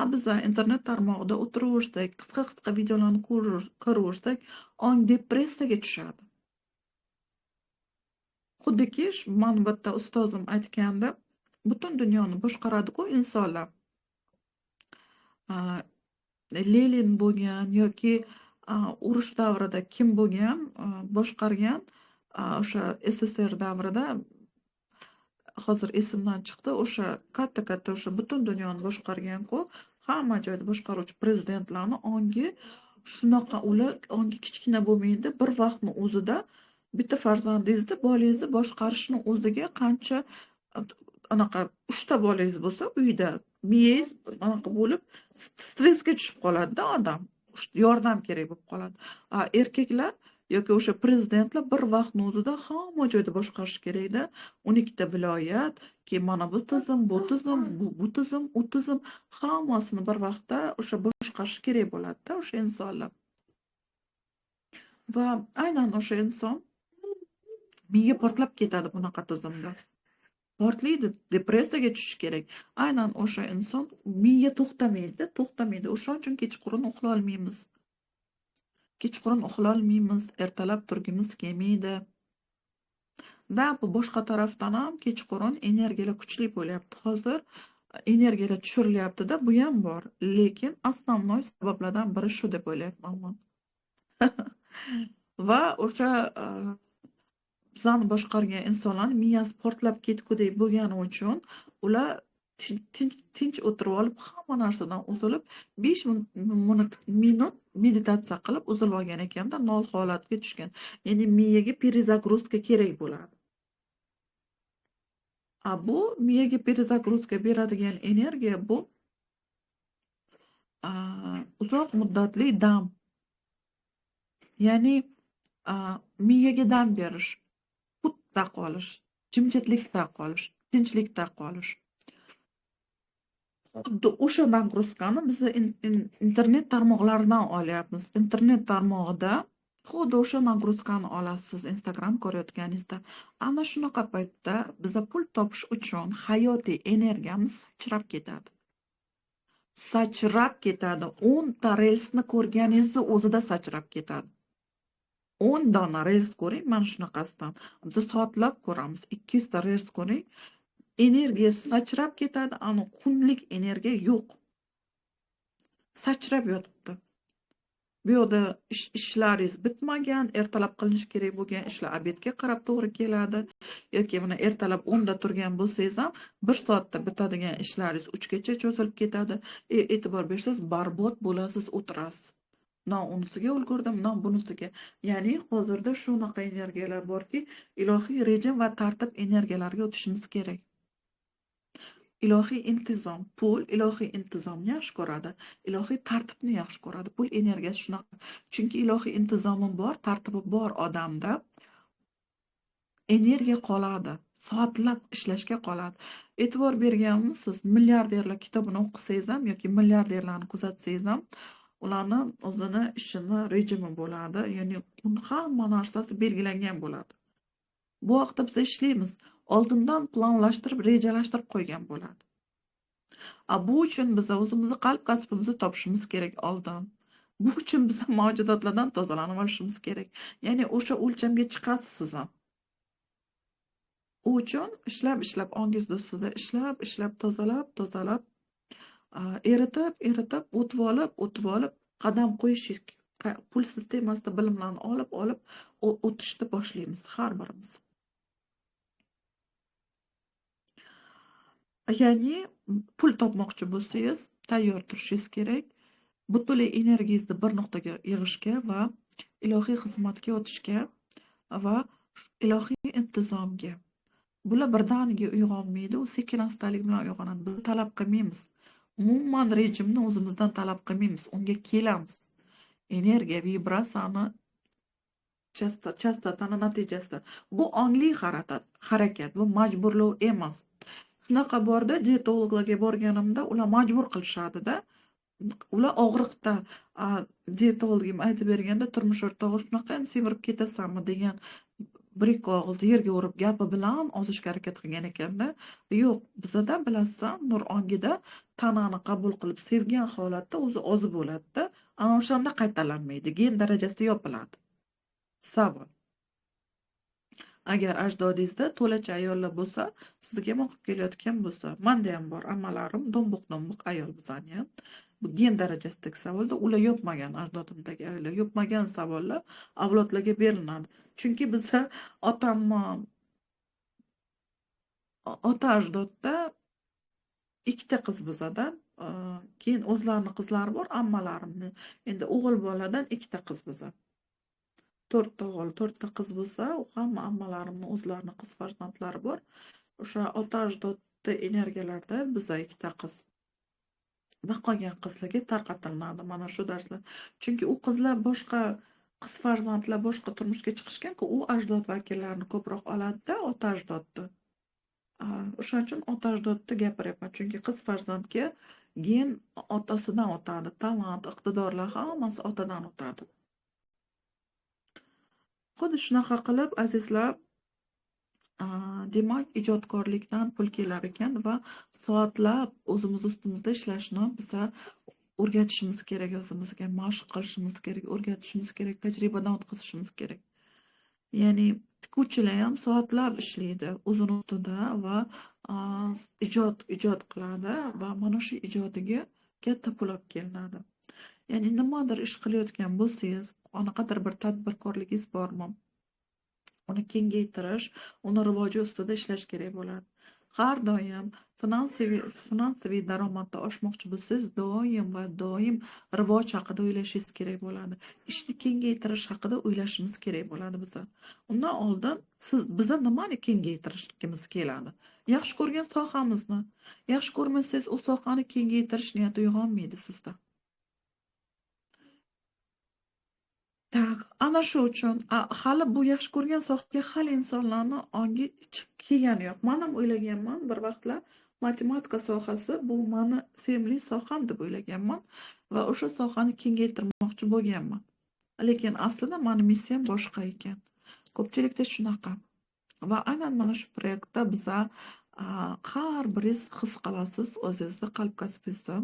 A biz internet tarmog'ida o'tiraversak, qisqa-qisqa videolarni ko'raversak, ong depressiyaga tushadi. Xuddiki, mana bu yerda ustozim aytganda, butun dunyoni boshqaradi-ku insonlar. Lenin bo'lgan yoki urush davrida kim bo'lgan, boshqargan, o'sha SSR davrida, hozir esimdan chiqdi, o'sha katta-katta o'sha butun dunyoni boshqargan-ku, hamma joyda boshqaruvchi prezidentlarni ongi shunaqa, ular ongi kichkina bo'lmaydi, bir vaqtni o'zida bitta farzandingizni, bolangizni boshqarishni o'ziga qancha anaqa 3 ta bolangiz bo'lsa uyda miyangiz anaqa bo'lib stressga tushib qoladi-da odam, yordam kerak bo'lib qoladi. Erkaklar yoki o'sha prezidentlar bir vaqtni o'zida hamma joyda boshqarish kerakda. 12 ta viloyat, keyin mana bu tizim, bu tizim, bu tizim, u tizim, hammasini bir vaqtda o'sha boshqarish kerak bo'ladi-da o'sha insonlar. Va aynan o'sha inson miya portlab ketadi bunaqa tizimda. Portlaydi, depressiyaga tushish kerak. Aynan o'sha inson miya to'xtamaydi, to'xtamaydi. O'shaning uchun kechqurun uxla olmaymiz. Kechqurun uxla olmaymiz, ertalab turgimiz kelmaydi. Da, bu boshqa tarafdan ham kechqurun energiyalar kuchli bo'lyapti. Hozir energiyalar tushirilyapti-da, bu ham bor. Lekin основной sabablardan biri shu deb o'ylayapman men. Va o'sha bizani boshqargan insonlarning miyasi portlab ketgudek bo'lgani uchun ular tinch o'tirib olib, hamma narsadan uzilib, 5 minut meditatsiya qilib uzilib olgan ekanda nol holatga tushgan. Ya'ni miyaga perezagruzka kerak bo'ladi. A bu miyaga perezagruzka beradigan energiya bu uzoq muddatli dam. Ya'ni miyaga dam berish, qutda qolish, jimjitlikda qolish, tinchlikda qolish. Xuddi o'sha nagruzkani biz internet tarmoqlaridan olyapmiz. Internet tarmog'ida xuddi o'sha nagruzkani olasiz Instagram ko'rayotganingizda. Ana shunaqa paytda biza pul topish uchun hayotiy energiyamiz sachrab ketadi. Sachrab ketadi. 10 ta relsni ko'rganingizni o'zida sachrab ketadi. 10 dona rels ko'ring, mana shunaqasidan. Biz soatlab ko'ramiz. 200 ta rels ko'ring. Energiya sachrab ketadi, ani kunlik energiya yo'q. Sachrab yotibdi. Bu yerda ishlaringiz bitmagan, ertalab qilinishi kerak bo'lgan ishlar obedga qarab to'g'ri keladi yoki mana ertalab 10 da turgan bo'lsangiz ham 1 soatda bitadigan ishlaringiz 3 gacha cho'zilib ketadi. E'tibor bersangiz barbod bo'lasiz, o'tirasiz. Na unisiga ulgurdim, na bunisiga. Ya'ni hozirda shunaqa energiyalar borki, ilohiy rejim va tartib energiyalariga o'tishimiz kerak. Ilohiy intizom, pul ilohiy intizomni yaxshi ko'radi, ilohiy tartibni yaxshi ko'radi. Pul energiyasi shunaqa. Chunki ilohiy intizomi bor, tartibi bor odamda energiya qoladi. Soatlab ishlashga qoladi. E'tibor berganmisiz? Milliarderlar kitobini o'qisangiz ham yoki milliarderlarni kuzatsangiz ham, ularni o'zini ishini rejimi bo'ladi. Ya'ni hamma narsasi belgilangan bo'ladi. Bu vaqtda biz ishlaymiz. Oldindan planlashtirib, rejalashtirib qo'ygan bo'ladi. Bu uchun biz o'zimizni qalb kasbimizni topishimiz kerak oldin. Bu uchun biz mavjudotlardan tozalanib olishimiz kerak. Ya'ni o'sha o'lchamga chiqasiz siz ham. U uchun ishlab ongingiz ustida ishlab tozalab, eritib, o'tib olib qadam qo'yish, pul sistemasida bilimlarni olib o'tishni boshlaymiz har birimiz. Ya'ni pul topmoqchi bo'lsangiz, tayyor turishingiz kerak. Butunlay energiyangizni bir nuqtaga yig'ishga va ilohiy xizmatga o'tishga va ilohiy intizomga. Bular birdaniga uyg'onmaydi, u sekin astalik bilan uyg'onadi. Biz talab qilmaymiz. Umuman rejimni o'zimizdan talab qilmaymiz, unga kelamiz. Energiya, vibratsiyani, chastotani natijasida. Bu ongli harakat, bu majburlov emas. Shunaqa borda dietologlarga borganimda ular majbur qilishadi-da. Ular og'riqda dietologim aytib berganda turmush o'rtog'i shunaqa ham semirib ketasanmi degan bir ikki og'iz yerga urib gapi bilan ozishga harakat qilgan ekanda. Yo'q, bizada bilasan, nur ongida tanani qabul qilib sevgan holatda o'zi ozib bo'ladi-da, ana o'shanda qaytalanmaydi, gen darajasida yopiladi. Savol. Agar ajdodingizda to'lacha ayollar bo'lsa, sizga ham o'qib kelayotgan bo'lsa, menda ham bor ammalarim do'mbiq ayol bizani ham. Bu gen darajasidagi savolda ular yopmagan, ajdodimdagi ayollar yopmagan savollar avlodlarga beriladi. Chunki biza ota ajdodda ikkita qiz bizada, keyin o'zlarini qizlari bor, ammalarimni. Endi o'g'il boladan ikkita qiz biza. 4 ta o'g'il, 4 ta qiz bo'lsa, u hamma ammalarimni o'zlarini qiz farzandlari bor. O'sha ota ajdodda energiyalarda biza ikkita qiz va qolgan qizlarga tarqatiladi mana shu darslar. Chunki u qizlar boshqa qiz farzandlar boshqa turmushga chiqishgan-ku, u ajdod vakillarini ko'proq oladi-da, ota ajdodni. O'shaning uchun ota ajdodni gapiryapman, chunki qiz farzandga gen otasidan o'tadi, talant, iqtidorlar hammasi otadan o'tadi. Xuddi shunaqa qilib, azizlar, demak, ijodkorlikdan pul kelar ekan va soatlab o'zimiz ustimizda ishlashni biza o'rgatishimiz kerak, o'zimizga mashq qilishimiz kerak, o'rgatishimiz kerak, tajribadan o'tkazishimiz kerak. Ya'ni tikuvchilar ham soatlab ishlaydi o'zini ustida va ijod qiladi va mana shu ijodiga katta pul olib kelinadi. Ya'ni nimadir ish qilayotgan bo'lsangiz, qanaqadir bir tadbirkorligingiz bormi? Uni kengaytirish, uni rivoji ustida ishlash kerak bo'ladi. Har doim finansiy daromadda oshmoqchi bo'lsangiz, doim va doim rivoj haqida o'ylashingiz kerak bo'ladi. Ishni kengaytirish haqida o'ylashimiz kerak bo'ladi biza. Undan oldin biza nimani kengaytirishimiz keladi? Yaxshi ko'rgan sohamizni. Yaxshi ko'rmasangiz, u sohani kengaytirish niyati uyg'onmaydi sizda. Tak, ana shu uchun hali bu yaxshi ko'rgan sohaga hali insonlarni ongi chiqib kelgani yo'q. Men ham o'ylaganman bir vaqtlar matematika sohasi bu meni sevimli soham deb o'ylaganman va o'sha sohani kengaytirmoqchi bo'lganman. Lekin aslida meni missiyam boshqa ekan. Ko'pchilikda shunaqa. Va aynan mana shu proyektda biza har biringiz his qilasiz o'zingizni qalb kasbingizni,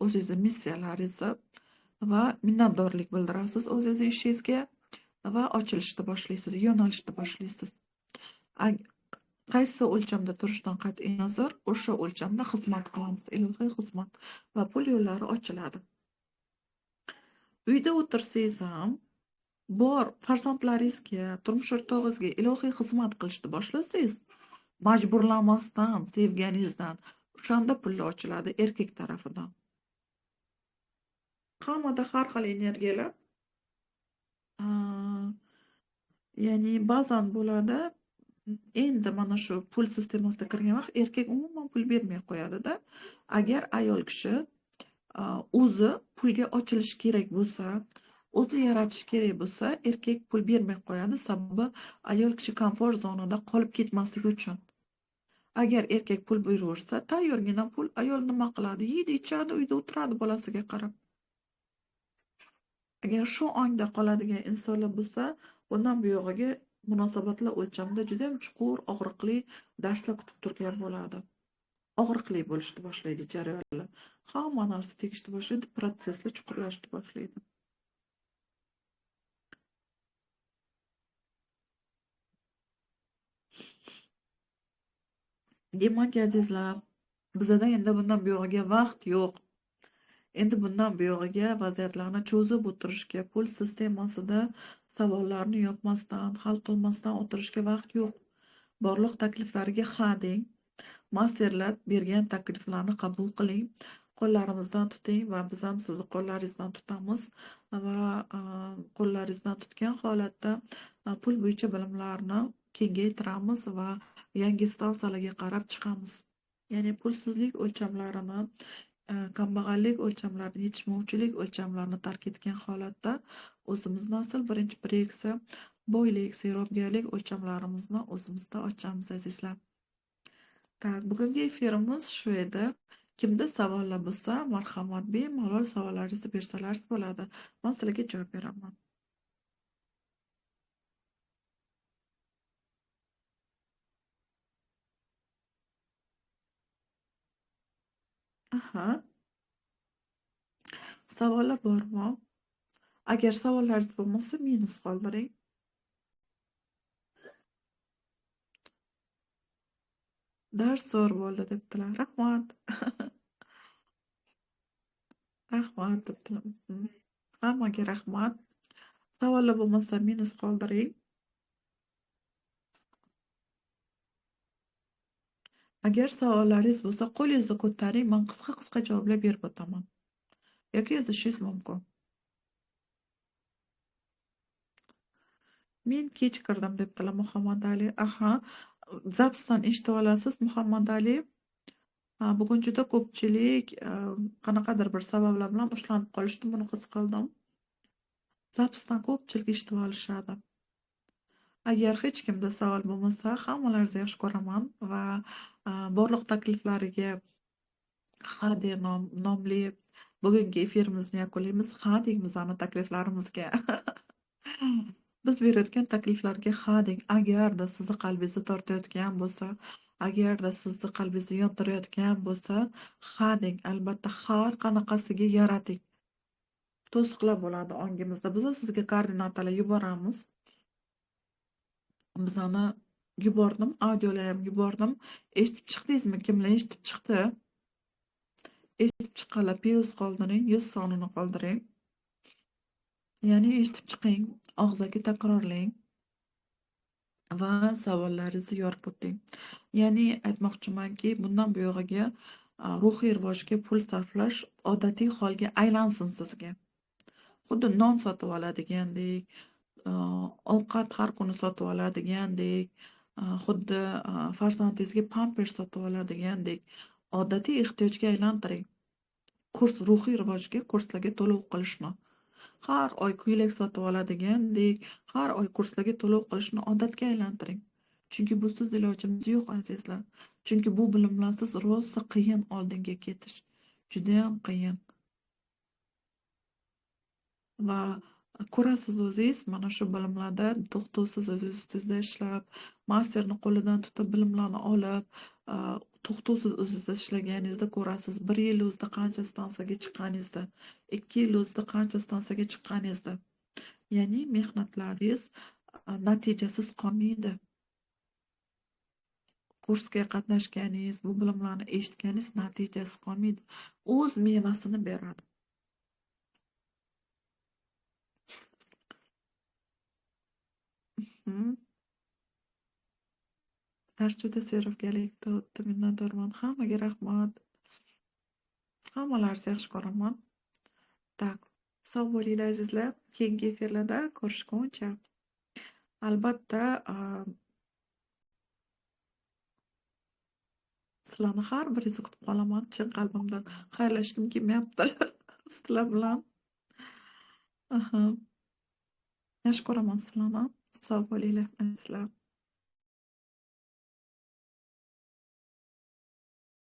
o'zingizni missiyalaringizni va minnatdorlik bildirasiz o'zingizni ishingizga va ochilishni boshlaysiz, yo'nalishni boshlaysiz. Qaysi o'lchamda turishdan qat'iy nazar, o'sha o'lchamda xizmat qilamiz, ilohiy xizmat va pul yo'llari ochiladi. Uyda o'tirsangiz ham bor farzandlaringizga, turmush o'rtog'ingizga ilohiy xizmat qilishni boshlasangiz, majburlamasdan, sevganingizdan, o'shanda pullar ochiladi erkak tarafidan. Hammada har xil energiyalar. Ya'ni ba'zan bo'ladi, endi mana shu pul sistemasida kirgan vaqt erkak umuman pul bermay qo'yadi-da. Agar ayol kishi o'zi pulga ochilishi kerak bo'lsa, O'zi yaratish kerak bo'lsa, erkak pul bermay qo'yadi, sababi ayol kishi komfort zonada qolib ketmasligi uchun. Agar erkak pul beraversa, tayyorgina pul, ayol nima qiladi? Yeydi, ichadi, uyda o'tiradi bolasiga qarab. Agar shu ongda qoladigan insonlar bo'lsa, bundan buyog'iga munosabatlar o'lchamida juda ham chuqur, og'riqli darslar kutib turgan bo'ladi. Og'riqli bo'lishni boshlaydi jarayonlar. Hamma narsa tegishni boshlaydi, protsesslar chuqurlashni boshlaydi. Demak, azizlar, bizada endi bundan buyog'iga vaqt yo'q. Endi bundan buyog'iga vaziyatlarni cho'zib o'tirishga, pul sistemasida savollarni yopmasdan, hal qilmasdan o'tirishga vaqt yo'q. Borliq takliflariga ha deng. Masterlar bergan takliflarni qabul qiling. Qo'llarimizdan tuting va biz ham sizni qo'llaringizdan tutamiz va qo'llaringizdan tutgan holatda pul bo'yicha bilimlarni kengaytiramiz va yangi stansiyalarga qarab chiqamiz. Ya'ni pulsizlik o'lchamlarini, kambag'allik o'lchamlarini, yetishmovchilik o'lchamlarini tark etgan holatda o'zimizni asl birinchi proyeksiya boylik, serobgarlik o'lchamlarimizni o'zimizda ochamiz, azizlar. Tak, bugungi efirimiz shu edi. Kimda savollar bo'lsa, marhamat, bemalol savollaringizni bersalaringiz bo'ladi. Men sizlarga javob beraman. Aha. Savollar bormi? Agar savollaringiz bo'lmasa, minus qoldiring. Dars zo'r bo'ldi debdilar. Rahmat. Rahmat debdilar. Hammaga rahmat. Savollar bo'lmasa, minus qoldiring. Agar savollaringiz bo'lsa, qo'lingizni ko'taring, men qisqa-qisqa javoblar berib o'taman. Yoki yozishingiz mumkin. Men kech kirdim debdilar Muhammad Ali. Aha, zapsdan eshitib olasiz Muhammad Ali. Bugun juda ko'pchilik qanaqadir bir sabablar bilan ushlanib qolishdi, buni his qildim. Zapsdan ko'pchilik eshitib olishadi. Agar hech kimda savol bo'lmasa, hammalaringizni yaxshi ko'raman va borliq takliflariga ha deya nomli bugungi efirimizni yakunlaymiz. Ha deng bizani takliflarimizga. Biz berayotgan takliflarga ha deng. Agarda sizni qalbingizni tortayotgan bo'lsa, agarda sizni qalbingizni yondirayotgan bo'lsa, ha deng. Albatta har qanaqasiga yarating. To'siqlar bo'ladi ongimizda. Biz sizga koordinatalar yuboramiz. Bizani yubordim, audiolar ham yubordim. Eshitib chiqdingizmi? Kimlar eshitib chiqdi? Eshitib chiqqanlar plyus qoldiring, 100 sonini qoldiring. Ya'ni eshitib chiqing, og'zaki takrorlang va savollaringizni yorib o'ting. Ya'ni aytmoqchimanki, bundan buyog'iga ruhiy rivojga pul sarflash odatiy holga aylansin sizga. Xuddi non sotib oladigandek, ovqat har kuni sotib oladigandek, xuddi farzandingizga pampers sotib oladigandek odatiy ehtiyojga aylantiring. Kurs ruhiy rivojga, kurslarga to'lov qilishni. Har oy ko'ylak sotib oladigandek, har oy kurslarga to'lov qilishni odatga aylantiring. Chunki busiz ilojimiz yo'q, azizlar. Chunki bu bilimlarsiz rosa qiyin oldinga ketish. Juda ham qiyin. Va ko'rasiz o'zingiz, mana shu bilimlarda to'xtovsiz o'zingiz ustida ishlab, masterni qo'lidan tutib bilimlarni olib, to'xtovsiz o'zingizda ishlaganingizda ko'rasiz, 1 yil o'zida qancha stansiyaga chiqqaningizda, 2 yil o'zida qancha stansiyaga chiqqaningizda. Ya'ni mehnatlaringiz natijasiz qolmaydi. Kursga qatnashganingiz, bu bilimlarni eshitganingiz natijasiz qolmaydi. O'z mevasini beradi. Dars juda serovgalikda o'tdi, minnatdorman. Hammaga rahmat. Hammalaringizni yaxshi ko'raman. Tak, sog' bo'linglar azizlar. Keyingi efirlarda ko'rishguncha. Albatta, sizlarni har biringizni kutib qolaman chin qalbimdan. Xayrlashgim kelmayapti sizlar bilan. Aha. Yaxshi ko'raman sizlarni. Sog' bo'linglar, azizlar.